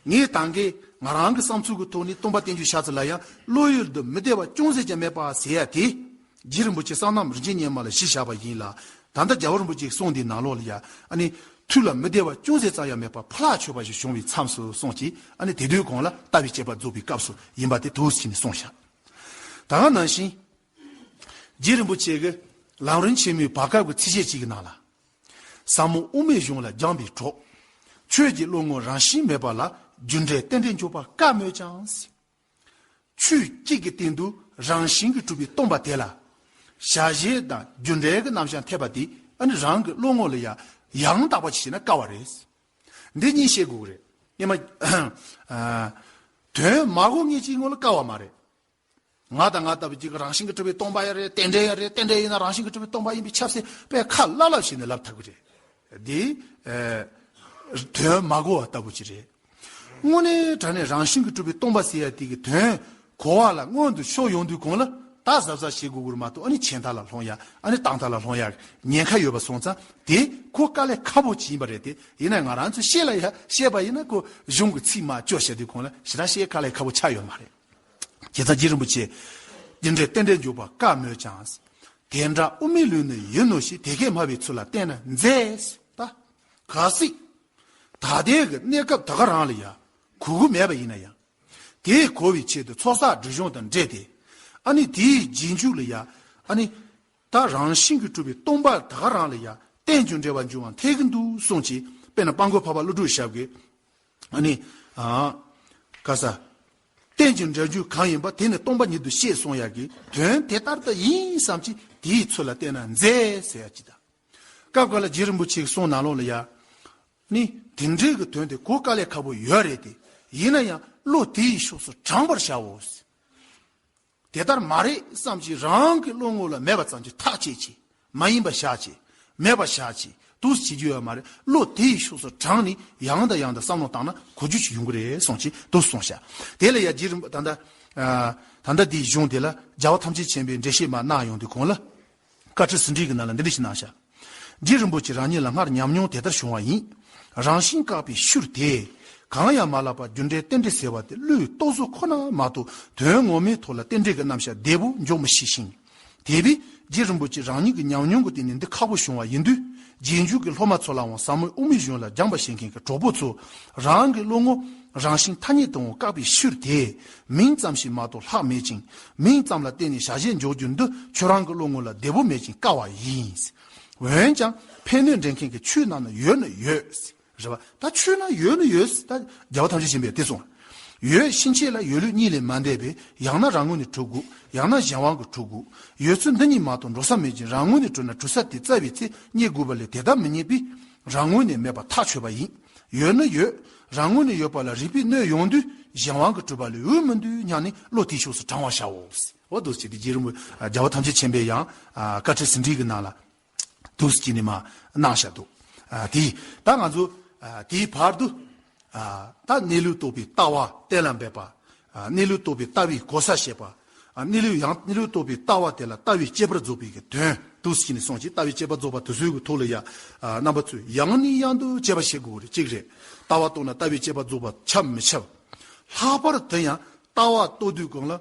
ངས་ད་གིན་ང་རང་གི་བསམ་ཚུལ་གྱི་ཐོག་ནས་སྟོང་པ་རྟེན་འབྱུང་ཤར་ཚུལ་ལ་ཡང་བློ་ཡུལ་དུ་མི་བདེ་བ་ཅུང་ཟད་ཀྱང་མེད་པ་ཟེར་ཡ་དེ། རྗེ་རིན་པོ་ཆེ་གསང་རྣམ་རིན་ཆེན་སྙེ་མ་ལ་གཞི་བཞག་པ་ཡིན་ལ། ད་ལྟ་རྒྱལ་བ་རིན་པོ་ཆེའི་གསུང་འདིའི་ནང་ལོགས་ལ་ཡ། ཨ་ནི། ཐུགས་ལ་མི་བདེ་བ་ཅུང་ཟད་ཙམ་ཡང་མེད་པར་ཕུ་ཐག་ཆོད་པ་ཞིག་བྱུང་བའི་མཚམས་སུ་གསུངས་ཀྱི། ཨ་ནི་དེ་དུས་གོང་ལ་ལྟ་བའི་དཔྱད་པ་རྫོགས་པའི་སྐབས་སུ་ཡིན་པ་དེ་འདུག་ཟེར་ནས་གསུངས་བཞག་ད་ག་ནང་བཞིན། རྗེ་རིན་པོ་ཆེ་གིས་ལམ་རིམ་ཆེན་མོའི་བར་སྐབས་ཀྱི་ཚིགས་བཅད་ཅིག་གི་ནང་ལ། ཟབ་མོ་དབུ་མའི་གཞུང་ལ་སྦྱངས་པའི་གྲོགས། ཆོས་ཀྱི་བློ་ངོར་རང་བཞིན་མེད་པ་ལ། རྒྱུ་འབྲས་རྟེན་འབྲེལ་འཇོག་པ་དཀའ་མོད་ཀྱང་། ཆོས་གཅིག་གི་སྟེང་དུ་རང་བཞིན་གྱིས་གྲུབ་པའི་སྟོང་པ་དེ་ལ། བྱ་བྱེད་དང་རྒྱུ་འབྲས་ཀྱི་རྣམ་གཞག་འཐེབ་པ་དེ། ཨ་ནི་རང་གི་བློ་ངོ་ལ་ཡང་ཡང་དག་པ་ཅིག་བྱས་ན་དཀའ་བ་རེད། འདི་གཉིས་ཤེས་དགོས་ཀྱི་རེད། སྙམ། ཨ། དོན་མ་གོ་མཁན་གཅིག་ངོ་ལ་དཀའ་བ་མ་རེད། ང་དང་ང་ལྟ་བུ་གཅིག་གིས་རང་བཞིན་གྱིས་གྲུབ་པའི་སྟོང་པ་ཡང་རེད། རྟེན་འབྲེལ་ཡང་རེད། རྟེན་འབྲེལ་ཡིན་ན་རང་བཞིན་གྱིས་གྲུབ་པའི་སྟོང་པ་ཡིན་པའི་ཆབ་སྲིད་དཔེ་ཁ་ལབ་ལབ་བྱས་ནས་ལབ་ཐུབ་ཀྱི་རེད། འདི། ཨ། དོན་མ་གོ་བ་ལྟ་བུ་ཅིག་རེད། དངོས་གནས་དྲང་གནས་རང་བཞིན་གྱིས་གྲུབ་པའི་སྟོང་པ་ཟེར་ཡ་དེ་གི་དོན་གོ་བ་ལ་སྔོན་དུ་ཕྱོགས་ཡོང་དུས་གོང་ལ། ད་གཟབ་གཟབ་བྱེད་དགོས་ཀྱི་རེད་མ་གཏོགས། ཨ་ནི་ཆད་མཐའ་ལ་ལྷུང་ཡ། ཨ་ནི་རྟག་མཐའ་ལ་ལྷུང་ཡ་ཉེན་ཁ་ཡོད་པ་སོང་ཙང་། དེ་ཁོ་དཀའ་ལས་ཁག་པོ་ཅིག་ཡིན་པ་རེད་དེ། ཡིན་ན་ང་རང་ཚོས་བཤད་ལ་ཡ་བཤད་པ་ཡིན་ན། ཁོ་གཞུང་གི་ཚིག་མར་བཅོས་བྱ་དུས་གོང་ལ་ཞེ་དྲག་བཤད་དཀའ་ལས་ཁག་པོ་ཆགས་ཡོད་མ་རེད། བྱས་ཙང་རྗེ་རིན་པོ་ཆེས། རྒྱུ་འབྲས་རྟེན་འབྲེལ་འཇོག་པ་དཀའ་མོད་ཀྱང་། དེ་འདྲ་དབུ་མའི་ལུགས་ནི་ཡིན་ནོ་ཞེས། དེ་སྐད་སྨྲ་བའི་ཚུལ་ལ་བརྟེན་ན་མཛེས། ད་གལ་སྲིད། ད་ལྟའི་གི་གནས་སྐབས་ད་ག་རང་ལ་ཡ་གོ་གི་མེད་པ་ཡིན་ན་ཡང་། དེས་གོ་བའི་ཆེད་དུ་ཚོགས་བསགས་སྒྲིབ་སྦྱོང་དང་འབྲེལ་ཏེ། ཨ་ནི་དེའི་རྗེས་འཇུག་ལ་ཡ། ཨ་ནི་ད་རང་བཞིན་གྱིས་གྲུབ་པའི་སྟོང་པ་ད་ག་རང་ལ་ཡ་རྟེན་འབྱུང་འབྲེལ་བ་འབྱུང་བ་འཐད་ཀྱི་འདུག་གསུངས་ཀྱི། དཔེར་ན་དཔལ་མགོན་འཕགས་པ་ཀླུ་སྒྲུབ་ཞབས་ཀྱིས། ཨ་ནི། ཨ། ག་ས། རྟེན་ཅིང་འབྲེལ་རྒྱུ་གང་ཡིན་པ། དེ་ནི་སྟོང་པ་ཉིད་དུ་ཤེས་གསུང་ཡག་གི་དོན་དེ་ལྟར་དུ་ཡིན་བསམ་གྱིས། དེའི་ཚུལ་ལ་བརྟེན་ན་མཛེས་ཟེར་ཡག་ཅིག་དང་། སྐབས་འགའ་ལ་རྗེ་རིན་པོ་ཆེའི་གསུང་ནང་ལོགས་ལ་ཡ། ནི་དེ་འདྲའི་གི་དོན་དེ་གོ་དཀའ་ལས་ཁག་པོ་ཡོད་རེད་དེ། ཡིན་ན་ཡང་བློ་དེའི་ཕྱོགས་སུ་དྲངས་པར་བྱའོ། དེ་ལྟར་མ་རེད་བསམ་གྱིས་རང་གི་བློ་ངོ་ལ་མེད་པ་ཙམ་གྱིས་ཐག་བཅད་ཅིང་། མ་ཡིན་པ་བཞག་ཅིང་། མེད་པ་བཞག་ཅིང་། འདུག་སེ་བྱེད་རྒྱུ་ཡོད་མ་རེད། བློ་དེའི་ཕྱོགས་སུ་དྲངས་ནས་ཡང་དང་ཡང་དུ་བསམ་བློ་བཏང་ན་གོ་རྒྱུ་ཞིག་ཡོང་གི་རེད་གསུངས་ཀྱིས་འདུག་གསུངས་ཤག་དེ་ལ་ཡ་རྗེ་རིན་པོ། ད་ལྟ། ཨ། ད་ལྟ་འདིའི་གཞུང་དེ་ལ་རྒྱལ་བ་ཐམས་ཅད་མཁྱེན་པས་འགྲེལ་བཤད་མར་གནང་ཡོང་དུས་གོང་ལ། བཀའ་ཁྲིད་ཟིན་བྲིས་ཀྱི་ནང་ལ་འདི་འདྲ་ཞིག་གནང་ཤག་རྗེ་རིན་པོ་ཆེ་རང་ཉིད་ལ་སྔར་ཉམས་མྱོང་དེ་ལྟར་བྱུང་བ་ཡིན། རང་བཞིན་བཀག་པའི་ཤུལ་དེ། གང་ཡང་མ་ལབ་པར་རྒྱུ་འབྲས་རྟེན་འབྲེལ་ཟེར་བ་དེ་བློའི་རྟོག་བཟོ་ཁོ་ན་མ་གཏོགས། དོན་ངོ་མའི་ཐོག་ལ་རྟེན་འབྲེལ་གྱི་རྣམ་གཞག་བདེ་པོ་འཇོག་མི་ཤེས་ཤིང་། དེ་བས་རྗེ་རིན་པོ་ཆེ་རང་ཉིད་ཀྱི་ཉམས་མྱོང་གི་སྟེང་ནས་འདི་ཁག་པོ་བྱུང་བ་ཡིན་དུས། རྗེས་འཇུག་གི་སློབ་མ་ཚོ་ལའང་ཟབ་མོའི་དབུ་མའི་གཞུང་ལ་སྦྱངས་པ་བྱེད་མཁན་གྱི་གྲོགས་པོ་ཚོ། རང་གི་བློ་ངོ་རང་བཞིན་ཐ་སྙད་དུའང་བཀག་པའི་ཤུལ་དེ། མིང་ཙམ་ཞིག་མ་གཏོགས་ལྷག་མེད་ཅིང་། མིང་ཙམ་ལ་བརྟེན་ནས་བྱ་བྱེད་འཇོག་རྒྱུ་འདི་ཁྱོད་རང་གི་བློ་ངོ་ལ་བདེ་པོ་མེད་ཅིང་དཀའ་བ་ཡིན། འོན་ཀྱང་ཕན་གནོད་འདྲེན་མཁན་གྱི་ཆོས་རྣམས་ནི་ཡོད་ནི་ཡོད། རེད་པ། ད་ཆོས་རྣམས་ཡོད་ནི་ཡོད། ད་རྒྱལ་བ་ཐམས་ཅད་མཁྱེན་པས་དེ་གསུངས། ཡོད་ཕྱིན་ཆད་ལ་ཡོད་ལུགས་གཉིས་ལས་མ་འདས་པས། ཡང་ན་རང་ངོས་ནས་གྲུབ་དགོས། ཡང་ན་གཞན་དབང་གིས་གྲུབ་དགོས། ཡོད་ཚུལ་འདི་གཉིས་མ་གཏོགས་འགྲོ་ས་མེད་ཅིང་། རང་ངོས་ནས་གྲུབ་ན་གྲུབ་ས་དེ་བཙལ་བའི་ཚེ་རྙེད་དགོས་པ་ལས་དེ་ལྟར་མི་རྙེད་པས། རང་ངོས་ནས་མེད་པ་ཐག་ཆོད་པ་ཡིན། ཡོད་ནི་ཡོད། རང་ངོས་ནས་ཡོད་པ་ལ་རིགས་པས་གནོད་ཡོང་དུས། གཞན་དབང་གིས་གྲུབ་པ་ལས་འོས་མི་འདུག་སྙམ་ནས་བློ་དེའི་ཕྱོགས་སུ་དྲང་བར་བྱའོ། འོ་འདུག་སེ་བྱས་ཏེ་རྗེ་རིན་པོ་རྒྱལ་བ་ཐམས་ཅད་མཁྱེན་པས་ཡང་བཀའ་ཁྲིད་ཟིན་བྲིས་ཀྱི་ནང་ལ་འདུག་སེ་བྱས་ནས་མར་གནང་བཞག་འདུག་དེ་ད་ང་ཚོ་དེའི་བར་དུ་ད་གནས་ལུགས་རྟོགས་པའི་ལྟ་བ་གཏན་ལ་འབེབས་པ། གནས་ལུགས་རྟོགས་པའི་ལྟ་བའི་གོ་ས་བཤད་པ། གནས་ལུགས་ཡང་གནས་ལུགས་རྟོགས་པའི་ལྟ་བ་དེ་ལ་ལྟ་བའི་དཔྱད་པ་རྫོགས་པའི་གི་དོན་འདུག་སེ་བྱས་ནས་གསུངས་ཀྱི། ལྟ་བའི་དཔྱད་པ་རྫོགས་པ་དེ་ཚོའི་གི་ཐོག་ལ་ཡ། རྣམ་པ་ཚོས་ཡང་ནས་ཡང་དུ་དཔྱད་པ་བྱེད་དགོས་རེད། གཅིག་རེད། ལྟ་བ་རྟོགས་ན་ལྟ་བའི་དཔྱད་པ་རྫོགས་པ་ཁྱབ་མི་ཁྱབ། ལྷག་པར་དུ་ཡང་ལྟ་བ་རྟོགས་དུས་གང་ལ་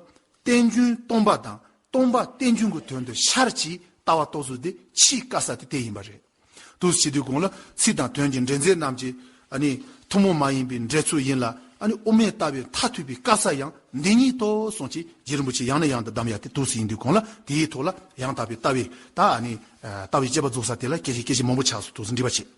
རྟེན་འབྱུང་སྟོང་པ་དང་སྟོང་པ་རྟེན་འབྱུང་གི་དོན་དུ་ཤར་གྱི་ལྟ་བ་རྟོགས་ཚུལ་དེ་ཆེས་དཀའ་ས་དེ་དེ་ཡིན་པ་རེད། འདུག་སེ་བྱེད་དུས་གང་ལ་ཚིག་དང་དོན་གྱི་འདྲེས་མཛད་རྣམས་ཀྱི་ཨ་ནི་ཐུན་མོང་མ་ཡིན་པའི་འགྲེལ་ཚུལ་ཡིན་ལ། ཨ་ནི་དབུ་མའི་ལྟ་བའི་མཐར་ཐུག་པའི་དཀའ་ས་ཡང་འདི་ཉིད་དོ་གསུངས་ཀྱི། རྗེ་རིན་པོ་ཆེ་ཡང་ནས་ཡང་དུ་གདམས་ཡ་དེ་འདུག་སེ་ཡིན་དུས་གང་ལ་དེའི་ཐོག་ལ་ཡང་དག་པའི་ལྟ་བའི་ད་ཨ་ནི་ལྟ་བའི་དཔྱད་པ་རྫོགས་ས་དེ་ལ་སྐད་ཆ་སྐད་ཆ་མང་པོ་ཆགས་སོང་། འདུག་སེ་འདྲི་བ་བྱེད།